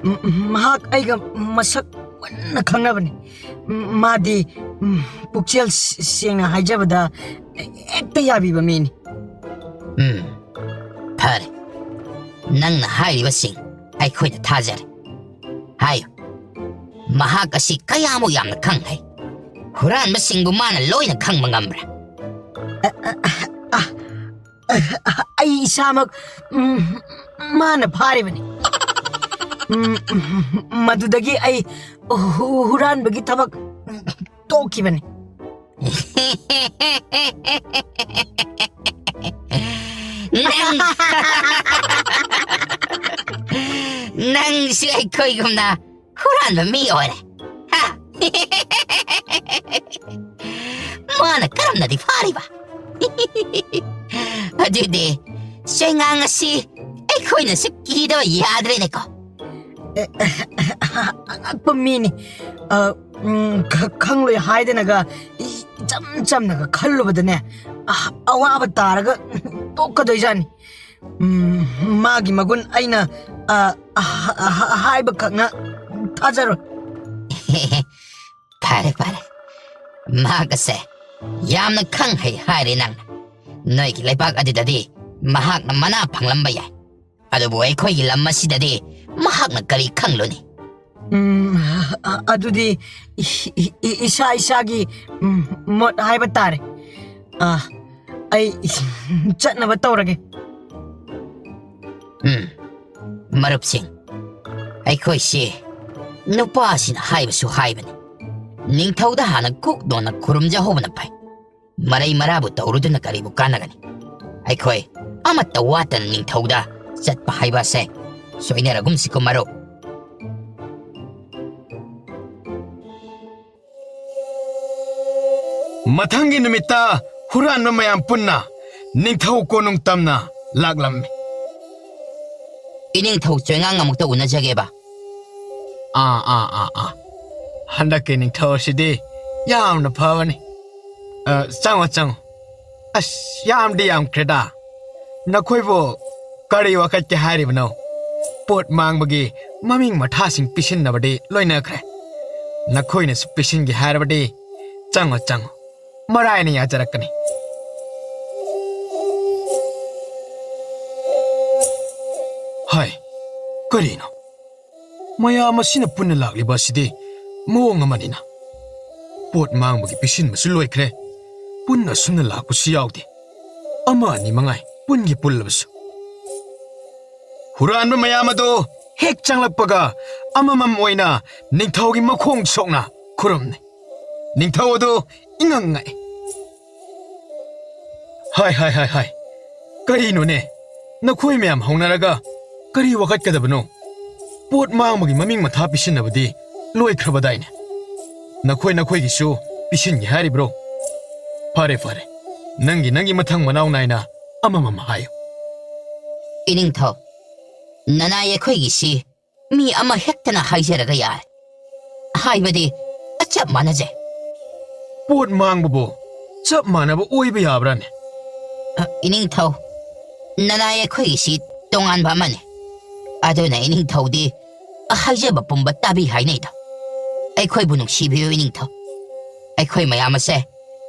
ꯎꯝ, ꯃꯍꯥꯛ ꯑꯩꯒ ꯃꯁꯛ ꯃꯨꯟꯅ ꯈꯪꯅꯕꯅꯤ꯫ ꯎꯝ, ꯃꯥꯗꯤ, ꯎꯝ, ꯄꯨꯛꯆꯦꯜ ꯁ-, ꯁꯦꯡꯅ ꯍꯥꯏꯖꯕꯗ ꯍꯦꯛꯇ ꯌꯥꯕꯤꯕ ꯃꯤꯅꯤ꯫ ꯎꯝ, ꯐꯔꯦ꯫ ꯅꯪꯅ ꯍꯥꯏꯔꯤꯕꯁꯤꯡ ꯑꯩꯈꯣꯏꯅ ꯊꯥꯖꯔꯦ꯫ ꯍꯥꯏꯌꯨ, ꯃꯍꯥꯛ ꯑꯁꯤ ꯀꯌꯥꯃꯨꯛ ꯌꯥꯝꯅ ꯈꯪ ꯍꯩ? ꯍꯨꯔꯥꯟꯕꯁꯤꯡꯕꯨ ꯃꯥꯅ ꯂꯣꯏꯅ ꯈꯪꯕ ꯉꯝꯕ꯭ꯔꯥ? ꯑ, ꯑ, ꯑ, ꯑ, ꯑ, ꯑꯩ ꯏꯁꯥꯃꯛ, ꯎꯝ, ꯃꯥꯅ ꯐꯥꯔꯤꯕꯅꯤ꯫ ꯎꯝ, ꯎꯝ, ꯃꯗꯨꯗꯒꯤ ꯑꯩ ꯍꯨ-, ꯍꯨꯔꯥꯟꯕꯒꯤ ꯊꯕꯛ ꯇꯣꯛꯈꯤꯕꯅꯤ꯫ ꯅꯪ, ꯅꯪꯁꯨ ꯑꯩꯈꯣꯏꯒꯨꯝꯅ ꯍꯨꯔꯥꯟꯕ ꯃꯤ ꯑꯣꯏꯔꯦ꯫ ꯍꯥ? ꯃꯥꯅ ꯀꯔꯝꯅꯗꯤ ꯐꯥꯔꯤꯕ? ꯑꯗꯨꯗꯤ ꯆꯩꯉꯥꯡ ꯑꯁꯤ ꯑꯩꯈꯣꯏꯅꯁꯨ ꯀꯤꯗꯕ ꯌꯥꯗ꯭ꯔꯦꯅꯦꯀꯣ꯫ ꯑꯉꯛꯄ ꯃꯤꯅꯤ꯫ ꯑ, ꯎꯝ, ꯈ-, ꯈꯪꯂꯣꯏ ꯍꯥꯏꯗꯅꯒ ꯏ-, ꯏꯆꯝ ꯆꯝꯅꯒ ꯈꯜꯂꯨꯕꯗꯅꯦ, ꯑ, ꯑꯋꯥꯕ ꯇꯥꯔꯒ ꯇꯣꯛꯀꯗꯣꯏꯖꯥꯠꯅꯤ꯫ ꯎꯝ, ꯃꯥꯒꯤ ꯃꯒꯨꯟ ꯑꯩꯅ, ꯑ, ꯑ, ꯑ, ꯍꯥꯏꯕꯈꯛꯅ ꯊꯥꯖꯔꯣꯏ꯫ ꯐꯔꯦ, ꯐꯔꯦ꯫ ꯃꯍꯥꯛ ꯑꯁꯦ ꯌꯥꯝꯅ ꯈꯪ ꯍꯩ ꯍꯥꯏꯔꯦ ꯅꯪꯅ꯫ ꯅꯣꯏꯒꯤ ꯂꯩꯕꯥꯛ ꯑꯗꯨꯗꯗꯤ ꯃꯍꯥꯛꯅ ꯃꯅꯥ ꯐꯪꯂꯝꯕ ꯌꯥꯏ, ꯑꯗꯨꯕꯨ ꯑꯩꯈꯣꯏꯒꯤ ꯂꯝ ꯑꯁꯤꯗꯗꯤ ꯃꯍꯥꯛꯅ ꯀꯔꯤ ꯈꯪꯂꯨꯅꯤ? ꯎꯝ, ꯑ-, ꯑꯗꯨꯗꯤ ꯏ-, ꯏ-, ꯏ-, ꯏꯁꯥ ꯏꯁꯥꯒꯤ, ꯎꯝ, ꯃꯣꯠ ꯍꯥꯏꯕ ꯇꯥꯔꯦ꯫ ꯑ, ꯑꯩ ꯆꯠꯅꯕ ꯇꯧꯔꯒꯦ꯫ ꯎꯝ, ꯃꯔꯨꯞꯁꯤꯡ, ꯑꯩꯈꯣꯏꯁꯤ ꯅꯨꯄꯥꯁꯤꯅ ꯍꯥꯏꯕꯁꯨ ꯍꯥꯏꯕꯅꯤ, ꯅꯤꯡꯊꯧꯗ ꯍꯥꯟꯅ ꯀꯨꯛ ꯅꯣꯟꯅ ꯈꯨꯔꯨꯝꯖꯍꯧꯕꯅ ꯐꯩ꯫ ꯃꯔꯩ ꯃꯔꯥꯕꯨ ꯇꯧꯔꯨꯗꯨꯅ ꯀꯔꯤꯕꯨ ꯀꯥꯟꯅꯒꯅꯤ? ꯑꯩꯈꯣꯏ ꯑꯃꯠꯇ ꯋꯥꯠꯇꯅ ꯅꯤꯡꯊꯧꯗ ꯆꯠꯄ ꯍꯥꯏꯕ ꯑꯁꯦ ꯁꯣꯏꯅꯔꯒꯨꯝꯁꯤꯀꯣ ꯃꯔꯨꯞ꯫ ꯃꯊꯪꯒꯤ ꯅꯨꯃꯤꯠꯇ ꯍꯨꯔꯥꯟꯕ ꯃꯌꯥꯝ ꯄꯨꯟꯅ ꯅꯤꯡꯊꯧ ꯀꯣꯅꯨꯡ ꯇꯝꯅ ꯂꯥꯛꯂꯝꯃꯤ꯫ ꯏꯅꯤꯡꯊꯧ ꯆꯣꯏꯉꯥꯡ ꯑꯃꯨꯛꯇ ꯎꯅꯖꯒꯦꯕ꯫ ꯑꯥ, ꯑꯥ, ꯑꯥ, ꯑꯥ꯫ ꯍꯟꯗꯛꯀꯤ ꯅꯤꯡꯊꯧ ꯑꯁꯤꯗꯤ ꯌꯥꯝꯅ ꯐꯕꯅꯤ꯫ ꯑ, ꯆꯪꯉꯣ, ꯆꯪꯉꯣ꯫ ꯑꯁ, ꯌꯥꯝꯗꯤ ꯌꯥꯝꯈ꯭ꯔꯦꯗ꯫ ꯅꯈꯣꯏꯕꯨ ꯀꯔꯤ ꯋꯥꯀꯠꯀꯦ ꯍꯥꯏꯔꯤꯕꯅꯣ? ꯄꯣꯠ ꯃꯥꯡꯕꯒꯤ ꯃꯃꯤꯡ ꯃꯊꯥꯁꯤꯡ ꯄꯤꯁꯤꯟꯅꯕꯗꯤ ꯂꯣꯏꯅꯈ꯭ꯔꯦ꯫ ꯅꯈꯣꯏꯅꯁꯨ ꯄꯤꯁꯤꯟꯒꯦ ꯍꯥꯏꯔꯕꯗꯤ ꯆꯪꯉꯣ, ꯆꯪꯉꯣ꯫ ꯃꯔꯥꯏꯅ ꯌꯥꯖꯔꯛꯀꯅꯤ꯫ ꯍꯥꯏ, ꯀꯔꯤꯅꯣ? ꯃꯌꯥꯝ ꯑꯁꯤꯅ ꯄꯨꯟꯅ ꯂꯥꯛꯂꯤꯕ ꯑꯁꯤꯗꯤ ꯃꯑꯣꯡ ꯑꯃꯅꯤꯅ꯫ ꯄꯣꯠ ꯃꯥꯡꯕꯒꯤ ꯄꯤꯁꯤꯟꯕꯁꯨ ꯂꯣꯏꯈ꯭ꯔꯦ꯫ ꯄꯨꯟꯅ ꯑꯁꯨꯝꯅ ꯂꯥꯛꯄꯁꯨ ꯌꯥꯎꯗꯦ꯫ ꯑꯃ ꯑꯅꯤ ꯃꯉꯥꯏ ꯄꯨꯟꯒꯤ ꯄꯨꯜꯂꯕꯁꯨ꯫ ꯍꯨꯔꯥꯟꯕ ꯃꯌꯥꯝ ꯑꯗꯨ ꯍꯦꯛ ꯆꯪꯂꯛꯄꯒ ꯑꯃꯃꯝ ꯑꯣꯏꯅ ꯅꯤꯡꯊꯧꯒꯤ ꯃꯈꯣꯡ ꯁꯣꯛꯅ ꯈꯨꯔꯨꯝꯅꯩ꯫ ꯅꯤꯡꯊꯧ ꯑꯗꯨ ꯏꯉꯛ ꯉꯛꯏ꯫ ꯍꯥꯏ, ꯍꯥꯏ, ꯍꯥꯏ, ꯍꯥꯏ꯫ ꯀꯔꯤꯅꯣꯅꯦ? ꯅꯈꯣꯏ ꯃꯌꯥꯝ ꯍꯧꯅꯔꯒ ꯀꯔꯤ ꯋꯥꯀꯠꯀꯗꯕꯅꯣ? ꯄꯣꯠ ꯃꯥꯡꯕꯒꯤ ꯃꯃꯤꯡ ꯃꯊꯥ ꯄꯤꯁꯤꯟꯅꯕꯗꯤ ꯂꯣꯏꯈ꯭ꯔꯕꯗꯥꯏꯅꯦ? ꯅꯈꯣꯏ ꯅꯈꯣꯏꯒꯤꯁꯨ ꯄꯤꯁꯤꯟꯒꯦ ꯍꯥꯏꯔꯤꯕ꯭ꯔꯣ? ꯐꯔꯦ, ꯐꯔꯦ꯫ ꯅꯪꯒꯤ, ꯅꯪꯒꯤ ꯃꯊꯪ ꯃꯅꯥꯎ ꯅꯥꯏꯅ ꯑꯃꯃꯝ ꯍꯥꯏꯌꯨ꯫ ꯏꯅꯤꯡꯊꯧ, ꯅꯅꯥꯏ ꯑꯩꯈꯣꯏꯒꯤꯁꯤ ꯃꯤ ꯑꯃ ꯍꯦꯛꯇꯅ ꯍꯥꯏꯖꯔꯒ ꯌꯥꯔꯦ꯫ ꯍꯥꯏꯕꯗꯤ ꯆꯞ ꯃꯥꯟꯅꯖꯩ꯫ ꯄꯣꯠ ꯃꯥꯡꯕꯕꯨ ꯆꯞ ꯃꯥꯟꯅꯕ ꯑꯣꯏꯕ ꯌꯥꯕ꯭ꯔꯥꯅꯦ? ꯑ, ꯏꯅꯤꯡꯊꯧ, ꯅꯅꯥꯏ ꯑꯩꯈꯣꯏꯒꯤꯁꯤ ꯇꯣꯉꯥꯟꯕ ꯑꯃꯅꯤ꯫ ꯑꯗꯨꯅ ꯏꯅꯤꯡꯊꯧꯗꯤ ꯍꯥꯏꯖꯕ ꯄꯨꯝꯕ ꯇꯥꯕꯤ ꯍꯥꯏꯅꯩꯗꯣ꯫ ꯑꯩꯈꯣꯏꯕꯨ ꯅꯨꯡꯁꯤꯕꯤꯌꯨ ꯏꯅꯤꯡꯊꯧ꯫ ꯑꯩꯈꯣꯏ ꯃꯌꯥꯝ ꯑꯁꯦ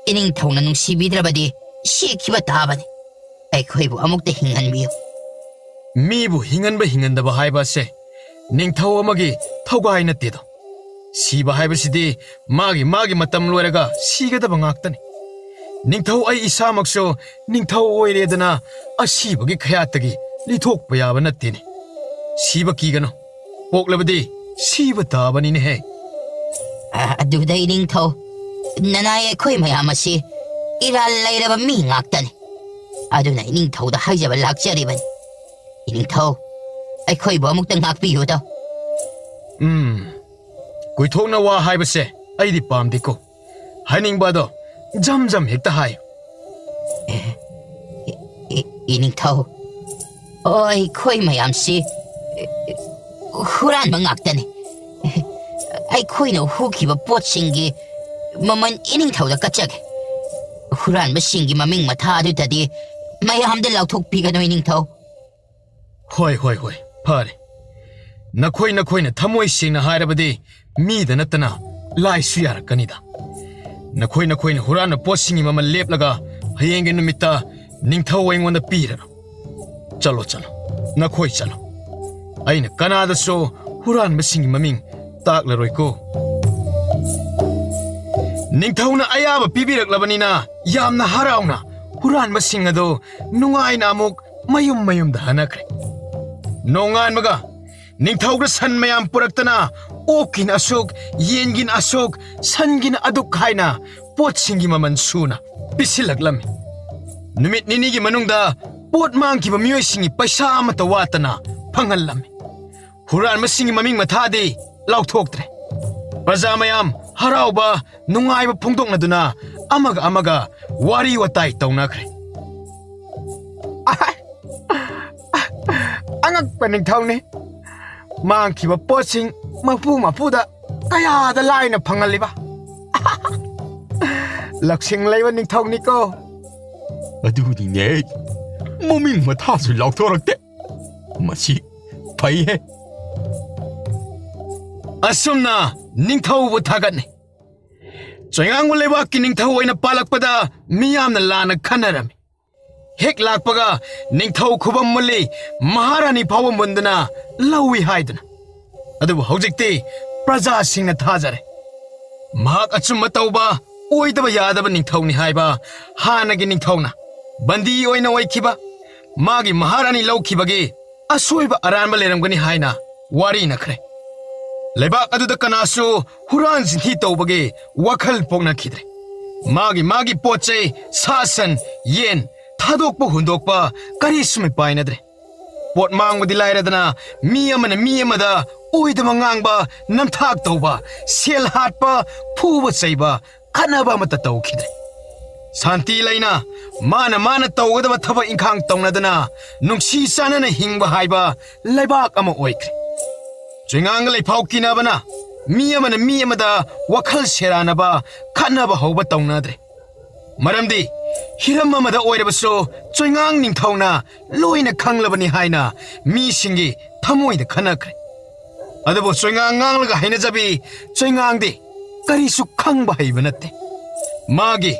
ꯏꯅꯤꯡꯊꯧꯅ ꯅꯨꯡꯁꯤꯕꯤꯗ꯭ꯔꯕꯗꯤ ꯁꯤꯈꯤꯕ ꯇꯥꯕꯅꯤ꯫ ꯑꯩꯈꯣꯏꯕꯨ ꯑꯃꯨꯛꯇ ꯍꯤꯡꯍꯟꯕꯤꯌꯨ꯫ ꯃꯤꯕꯨ ꯍꯤꯡꯍꯟꯕ ꯍꯤꯡꯍꯟꯗꯕ ꯍꯥꯏꯕ ꯑꯁꯦ ꯅꯤꯡꯊꯧ ꯑꯃꯒꯤ ꯊꯧꯒꯥꯏ ꯅꯠꯇꯦꯗꯣ꯫ ꯁꯤꯕ ꯍꯥꯏꯕꯁꯤꯗꯤ ꯃꯥꯒꯤ ꯃꯥꯒꯤ ꯃꯇꯝ ꯂꯣꯏꯔꯒ ꯁꯤꯒꯗꯕ ꯉꯥꯛꯇꯅꯤ꯫ ꯅꯤꯡꯊꯧ ꯑꯩ ꯏꯁꯥꯃꯛꯁꯨ ꯅꯤꯡꯊꯧ ꯑꯣꯏꯔꯦꯗꯅ ꯑꯁꯤꯕꯒꯤ ꯈꯌꯥꯠꯇꯒꯤ ꯂꯤꯊꯣꯛꯄ ꯌꯥꯕ ꯅꯠꯇꯦꯅꯦ꯫ ꯁꯤꯕ ꯀꯤꯒꯅꯨ, ꯄꯣꯛꯂꯕꯗꯤ ꯁꯤꯕ ꯇꯥꯕꯅꯤꯅꯦꯍꯦ꯫ ꯑ, ꯑꯗꯨꯗ ꯏꯅꯤꯡꯊꯧ, ꯅꯅꯥꯏ ꯑꯩꯈꯣꯏ ꯃꯌꯥꯝ ꯑꯁꯤ ꯏꯔꯥꯜ ꯂꯩꯔꯕ ꯃꯤ ꯉꯥꯛꯇꯅꯤ꯫ ꯑꯗꯨꯅ ꯏꯅꯤꯡꯊꯧꯗ ꯍꯥꯏꯖꯕ ꯂꯥꯛꯆꯔꯤꯕꯅꯤ꯫ ꯏꯅꯤꯡꯊꯧ, ꯑꯩꯈꯣꯏꯕꯨ ꯑꯃꯨꯛꯇ ꯉꯥꯛꯄꯤꯌꯨꯗꯣ꯫ ꯎꯝ, ꯀꯨꯏꯊꯣꯛꯅ ꯋꯥ ꯍꯥꯏꯕꯁꯦ ꯑꯩꯗꯤ ꯄꯥꯝꯗꯦꯀꯣ꯫ ꯍꯥꯏꯅꯤꯡꯕ ꯑꯗꯣ ꯖꯝ ꯖꯝ ꯍꯦꯛꯇ ꯍꯥꯏ꯫ ꯑꯦ, ꯏ-, ꯏ-, ꯏꯅꯤꯡꯊꯧ, ꯑꯣ, ꯑꯩꯈꯣꯏ ꯃꯌꯥꯝꯁꯤ, ꯑꯦ, ꯍꯨꯔꯥꯟꯕ ꯉꯥꯛꯇꯅꯤ꯫ ꯑꯩꯈꯣꯏꯅ ꯍꯨꯈꯤꯕ ꯄꯣꯠꯁꯤꯡꯒꯤ ꯃꯃꯜ ꯏꯅꯤꯡꯊꯧꯗ ꯀꯠꯆꯒꯦ꯫ ꯍꯨꯔꯥꯟꯕꯁꯤꯡꯒꯤ ꯃꯃꯤꯡ ꯃꯊꯥ ꯑꯗꯨꯗꯗꯤ ꯃꯌꯥꯝꯗ ꯂꯥꯎꯊꯣꯛꯄꯤꯒꯅꯨ, ꯏꯅꯤꯡꯊꯧ꯫ ꯍꯣꯏ, ꯍꯣꯏ, ꯍꯣꯏ, ꯐꯔꯦ꯫ ꯅꯈꯣꯏ ꯅꯈꯣꯏꯅ ꯊꯃꯣꯏ ꯁꯦꯡꯅ ꯍꯥꯏꯔꯕꯗꯤ ꯃꯤꯗ ꯅꯠꯇꯅ ꯂꯥꯏꯁꯨ ꯌꯥꯔꯛꯀꯅꯤꯗ꯫ ꯅꯈꯣꯏ ꯅꯈꯣꯏꯅ ꯍꯨꯔꯥꯟꯕ ꯄꯣꯠꯁꯤꯡꯒꯤ ꯃꯃꯜ ꯂꯦꯞꯂꯒ ꯍꯌꯦꯡꯒꯤ ꯅꯨꯃꯤꯠꯇ ꯅꯤꯡꯊꯧ ꯑꯩꯉꯣꯟꯗ ꯄꯤꯔꯅꯨ꯫ ꯆꯠꯂꯣ, ꯆꯠꯂꯣ, ꯅꯈꯣꯏ ꯆꯠꯂꯣ꯫ ꯑꯩꯅ ꯀꯅꯥꯗꯁꯨ ꯍꯨꯔꯥꯟꯕꯁꯤꯡꯒꯤ ꯃꯃꯤꯡ ꯇꯥꯛꯂꯔꯣꯏꯀꯣ꯫ ꯅꯤꯡꯊꯧꯅ ꯑꯌꯥꯕ ꯄꯤꯕꯤꯔꯛꯂꯕꯅꯤꯅ ꯌꯥꯝꯅ ꯍꯔꯥꯎꯅ ꯍꯨꯔꯥꯟꯕꯁꯤꯡ ꯑꯗꯨ ꯅꯨꯡꯉꯥꯏꯅ ꯑꯃꯨꯛ ꯃꯌꯨꯝ ꯃꯌꯨꯝꯗ ꯍꯟꯅꯈ꯭ꯔꯦ꯫ ꯅꯣꯡꯉꯥꯟꯕꯒ ꯅꯤꯡꯊꯧꯒ ꯁꯟ ꯃꯌꯥꯝ ꯄꯨꯔꯛꯇꯅ ꯑꯣꯛꯀꯤꯅ ꯑꯁꯨꯛ, ꯌꯦꯟꯒꯤꯅ ꯑꯁꯨꯛ, ꯁꯟꯒꯤꯅ ꯑꯗꯨꯛ ꯍꯥꯏꯅ ꯄꯣꯠꯁꯤꯡꯒꯤ ꯃꯃꯜ ꯁꯨꯅ ꯄꯤꯁꯤꯜꯂꯛꯂꯝꯃꯤ꯫ ꯅꯨꯃꯤꯠ ꯅꯤꯅꯤꯒꯤ ꯃꯅꯨꯡꯗ ꯄꯣꯠ ꯃꯥꯡꯈꯤꯕ ꯃꯤꯑꯣꯏꯁꯤꯡꯒꯤ ꯄꯩꯁꯥ ꯑꯃꯠꯇ ꯋꯥꯠꯇꯅ ꯐꯪꯍꯜꯂꯝꯃꯤ꯫ ꯍꯨꯔꯥꯟꯕꯁꯤꯡꯒꯤ ꯃꯃꯤꯡ ꯃꯊꯥꯗꯤ ꯂꯥꯎꯊꯣꯛꯇ꯭ꯔꯦ꯫ ꯄ꯭ꯔꯖꯥ ꯃꯌꯥꯝ ꯍꯔꯥꯎꯕ, ꯅꯨꯡꯉꯥꯏꯕ ꯐꯣꯡꯗꯣꯛꯅꯗꯨꯅ ꯑꯃꯒ ꯑꯃꯒ ꯋꯥꯔꯤ ꯋꯥꯇꯥꯏ ꯇꯧꯅꯈ꯭ꯔꯦ꯫ ꯑꯍ! ꯑꯉꯛꯄ ꯅꯤꯡꯊꯧꯅꯤ꯫ ꯃꯥꯡꯈꯤꯕ ꯄꯣꯠꯁꯤꯡ ꯃꯄꯨ ꯃꯄꯨꯗ ꯀꯌꯥꯗ ꯂꯥꯏꯅ ꯐꯪꯍꯜꯂꯤꯕ꯫ ꯂꯧꯁꯤꯡ ꯂꯩꯕ ꯅꯤꯡꯊꯧꯅꯤꯀꯣ꯫ ꯑꯗꯨꯅꯤꯅꯦ, ꯃꯃꯤꯡ ꯃꯊꯥꯁꯨ ꯂꯥꯎꯊꯣꯔꯛꯇꯦ꯫ ꯃꯁꯤ ꯐꯩꯍꯦ꯫ ꯑꯁꯨꯝꯅ ꯅꯤꯡꯊꯧꯕꯨ ꯊꯥꯒꯠꯅꯩ꯫ ꯆꯣꯏꯉꯥꯡꯕ ꯂꯩꯕꯥꯛꯀꯤ ꯅꯤꯡꯊꯧ ꯑꯣꯏꯅ ꯄꯥꯜꯂꯛꯄꯗ ꯃꯤꯌꯥꯝꯅ ꯂꯥꯟꯅ ꯈꯟꯅꯔꯝꯃꯤ꯫ ꯍꯦꯛ ꯂꯥꯛꯄꯒ ꯅꯤꯡꯊꯧ ꯈꯨꯕꯝ ꯃꯨꯜꯂꯤ, ꯃꯍꯥꯔꯥꯅꯤ ꯐꯥꯎꯕ ꯃꯨꯟꯗꯨꯅ ꯂꯧꯏ ꯍꯥꯏꯗꯨꯅ꯫ ꯑꯗꯨꯕꯨ ꯍꯧꯖꯤꯛꯇꯤ ꯄ꯭ꯔꯖꯥꯁꯤꯡꯅ ꯊꯥꯖꯔꯦ꯫ ꯃꯍꯥꯛ ꯑꯆꯨꯝꯕ ꯇꯧꯕ, ꯑꯣꯏꯗꯕ ꯌꯥꯗꯕ ꯅꯤꯡꯊꯧꯅꯤ ꯍꯥꯏꯕ ꯍꯥꯟꯅꯒꯤ ꯅꯤꯡꯊꯧꯅ ꯕꯟꯗꯤ ꯑꯣꯏꯅ ꯑꯣꯏꯈꯤꯕ, ꯃꯥꯒꯤ ꯃꯍꯥꯔꯥꯅꯤ ꯂꯧꯈꯤꯕꯒꯤ ꯑꯁꯣꯏꯕ ꯑꯔꯥꯟꯕ ꯂꯩꯔꯝꯒꯅꯤ ꯍꯥꯏꯅ ꯋꯥꯔꯤꯅꯈ꯭ꯔꯦ꯫ ꯂꯩꯕꯥꯛ ꯑꯗꯨꯗ ꯀꯅꯥꯁꯨ ꯍꯨꯔꯥꯟ ꯆꯤꯟꯊꯤ ꯇꯧꯕꯒꯤ ꯋꯥꯈꯜ ꯄꯣꯛꯅꯈꯤꯗ꯭ꯔꯦ꯫ ꯃꯥꯒꯤ ꯃꯥꯒꯤ ꯄꯣꯠ ꯆꯩ, ꯁꯥ ꯁꯟ, ꯌꯦꯟ, ꯊꯥꯗꯣꯛꯄ ꯍꯨꯟꯗꯣꯛꯄ ꯀꯔꯤꯁꯨ ꯃꯤꯄꯥꯏꯅꯗ꯭ꯔꯦ꯫ ꯄꯣꯠ ꯃꯥꯡꯕꯗꯤ ꯂꯥꯏꯔꯗꯅ, ꯃꯤ ꯑꯃꯅ ꯃꯤ ꯑꯃꯗ ꯑꯣꯏꯗꯕ ꯉꯥꯡꯕ, ꯅꯝꯊꯥꯛ ꯇꯧꯕ, ꯁꯦꯜ ꯍꯥꯠꯄ, ꯐꯨꯕ ꯆꯩꯕ, ꯈꯠꯅꯕ ꯑꯃꯠꯇ ꯇꯧꯈꯤꯗ꯭ꯔꯦ꯫ ꯁꯥꯟꯇꯤ ꯂꯩꯅ ꯃꯥꯅ ꯃꯥꯅ ꯇꯧꯒꯗꯕ ꯊꯕꯛ ꯏꯪꯈꯥꯡ ꯇꯧꯅꯗꯅ, ꯅꯨꯡꯁꯤ ꯆꯥꯟꯅꯅ ꯍꯤꯡꯕ ꯍꯥꯏꯕ ꯂꯩꯕꯥꯛ ꯑꯃ ꯑꯣꯏꯈ꯭ꯔꯦ꯫ ꯆꯣꯏꯉꯥꯡꯒ ꯂꯩꯐꯥꯎ ꯀꯤꯅꯕꯅ ꯃꯤ ꯑꯃꯅ ꯃꯤ ꯑꯃꯗ ꯋꯥꯈꯜ ꯁꯦꯔꯥꯟꯅꯕ, ꯈꯠꯅꯕ ꯍꯧꯕ ꯇꯧꯅꯗ꯭ꯔꯦ꯫ ꯃꯔꯝꯗꯤ ꯍꯤꯔꯝ ꯑꯃꯗ ꯑꯣꯏꯔꯕꯁꯨ ꯆꯣꯏꯉꯥꯡ ꯅꯤꯡꯊꯧꯅ ꯂꯣꯏꯅ ꯈꯪꯂꯕꯅꯤ ꯍꯥꯏꯅ ꯃꯤꯁꯤꯡꯒꯤ ꯊꯃꯣꯏꯗ ꯈꯟꯅꯈ꯭ꯔꯦ꯫ ꯑꯗꯨꯕꯨ ꯆꯣꯏꯉꯥꯡ ꯉꯥꯡꯂꯒ ꯍꯩꯅꯖꯕꯤ ꯆꯣꯏꯉꯥꯡꯗꯤ ꯀꯔꯤꯁꯨ ꯈꯪꯕ ꯍꯩꯕ ꯅꯠꯇꯦ꯫ ꯃꯥꯒꯤ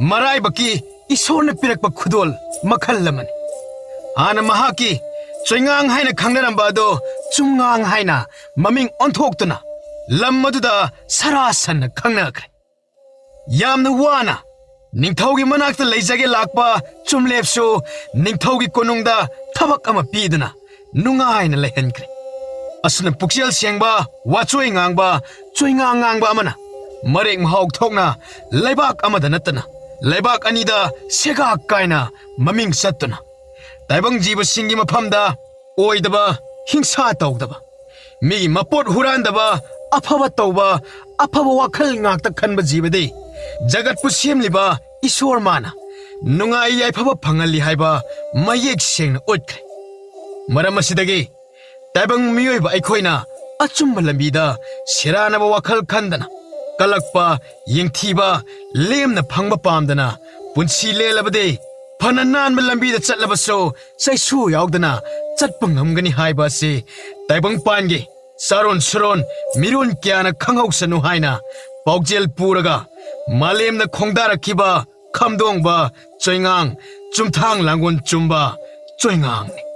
ꯃꯔꯥꯏꯕꯛꯀꯤ ꯏꯁꯣꯔꯅ ꯄꯤꯔꯛꯄ ꯈꯨꯗꯣꯜ ꯃꯈꯜ ꯑꯃꯅꯤ꯫ ꯍꯥꯟꯅ ꯃꯍꯥꯛꯀꯤ ꯆꯣꯏꯉꯥꯡ ꯍꯥꯏꯅ ꯈꯪꯅꯔꯝꯕ ꯑꯗꯨ ꯆꯨꯝꯉꯥꯡ ꯍꯥꯏꯅ ꯃꯃꯤꯡ ꯑꯣꯟꯊꯣꯛꯇꯨꯅ ꯂꯝ ꯑꯗꯨꯗ ꯁꯔꯥ ꯁꯟꯅ ꯈꯪꯅꯈ꯭ꯔꯦ꯫ ꯌꯥꯝꯅ ꯋꯥꯅ ꯅꯤꯡꯊꯧꯒꯤ ꯃꯅꯥꯛꯇ ꯂꯩꯖꯒꯦ ꯂꯥꯛꯄ ꯆꯨꯝꯂꯦꯞꯁꯨ ꯅꯤꯡꯊꯧꯒꯤ ꯀꯣꯅꯨꯡꯗ ꯊꯕꯛ ꯑꯃ ꯄꯤꯗꯨꯅ ꯅꯨꯡꯉꯥꯏꯅ ꯂꯩꯍꯟꯈ꯭ꯔꯦ꯫ ꯑꯁꯨꯝꯅ ꯄꯨꯛꯆꯦꯜ ꯁꯦꯡꯕ, ꯋꯥꯆꯣꯏ ꯉꯥꯡꯕ, ꯆꯣꯏꯉꯥꯡ ꯉꯥꯡꯕ ꯑꯃꯅ ꯃꯔꯦꯛ ꯃꯍꯥꯎ ꯊꯣꯛꯅ ꯂꯩꯕꯥꯛ ꯑꯃꯗ ꯅꯠꯇꯅ ꯂꯩꯕꯥꯛ ꯑꯅꯤꯗ ꯁꯦꯒꯥꯛ ꯀꯥꯏꯅ ꯃꯃꯤꯡ ꯆꯠꯇꯨꯅ ꯇꯥꯏꯕꯪ ꯖꯤꯕꯁꯤꯡꯒꯤ ꯃꯐꯝꯗ ꯑꯣꯏꯗꯕ, ꯍꯤꯡꯁꯥ ꯇꯧꯗꯕ, ꯃꯤꯒꯤ ꯃꯄꯣꯠ ꯍꯨꯔꯥꯟꯗꯕ, ꯑꯐꯕ ꯇꯧꯕ, ꯑꯐꯕ ꯋꯥꯈꯜ ꯉꯥꯛꯇ ꯈꯟꯕ ꯖꯤꯕꯗꯤ ꯖꯒꯠꯄꯨ ꯁꯦꯝꯂꯤꯕ ꯏꯁꯣꯔ ꯃꯥꯅ ꯅꯨꯡꯉꯥꯏ ꯌꯥꯏꯐꯕ ꯐꯪꯍꯜꯂꯤ ꯍꯥꯏꯕ ꯃꯌꯦꯛ ꯁꯦꯡꯅ ꯎꯠꯈ꯭ꯔꯦ꯫ ꯃꯔꯝ ꯑꯁꯤꯗꯒꯤ ꯇꯥꯏꯕꯪ ꯃꯤꯑꯣꯏꯕ ꯑꯩꯈꯣꯏꯅ ꯑꯆꯨꯝꯕ ꯂꯝꯕꯤꯗ ꯁꯦꯔꯥꯟꯅꯕ ꯋꯥꯈꯜ ꯈꯟꯗꯅ, ꯀꯜꯂꯛꯄ, ꯌꯦꯡꯊꯤꯕ, ꯂꯦꯝꯅ ꯐꯪꯕ ꯄꯥꯝꯗꯅ ꯄꯨꯟꯁꯤ ꯂꯦꯜꯂꯕꯗꯤ, ꯐꯅ ꯅꯥꯟꯕ ꯂꯝꯕꯤꯗ ꯆꯠꯂꯕꯁꯨ ꯆꯩꯁꯨ ꯌꯥꯎꯗꯅ ꯆꯠꯄ ꯉꯝꯒꯅꯤ ꯍꯥꯏꯕ ꯑꯁꯤ ꯇꯥꯏꯕꯪꯄꯥꯟꯒꯤ ꯆꯥꯔꯣꯟ ꯁꯨꯔꯣꯟ ꯃꯤꯔꯣꯟ ꯀꯌꯥꯅ ꯈꯪꯍꯧꯁꯅꯨ ꯍꯥꯏꯅ ꯄꯥꯎꯖꯦꯜ ꯄꯨꯔꯒ ꯃꯥꯂꯦꯝꯅ ꯈꯣꯡꯗꯥꯔꯛꯈꯤꯕ ꯈꯝꯗꯣꯡꯕ ꯆꯣꯏꯉꯥꯡ, ꯆꯨꯝꯊꯥꯡ ꯂꯥꯡꯒꯣꯜ ꯆꯨꯝꯕ ꯆꯣꯏꯉꯥꯡꯅꯤ꯫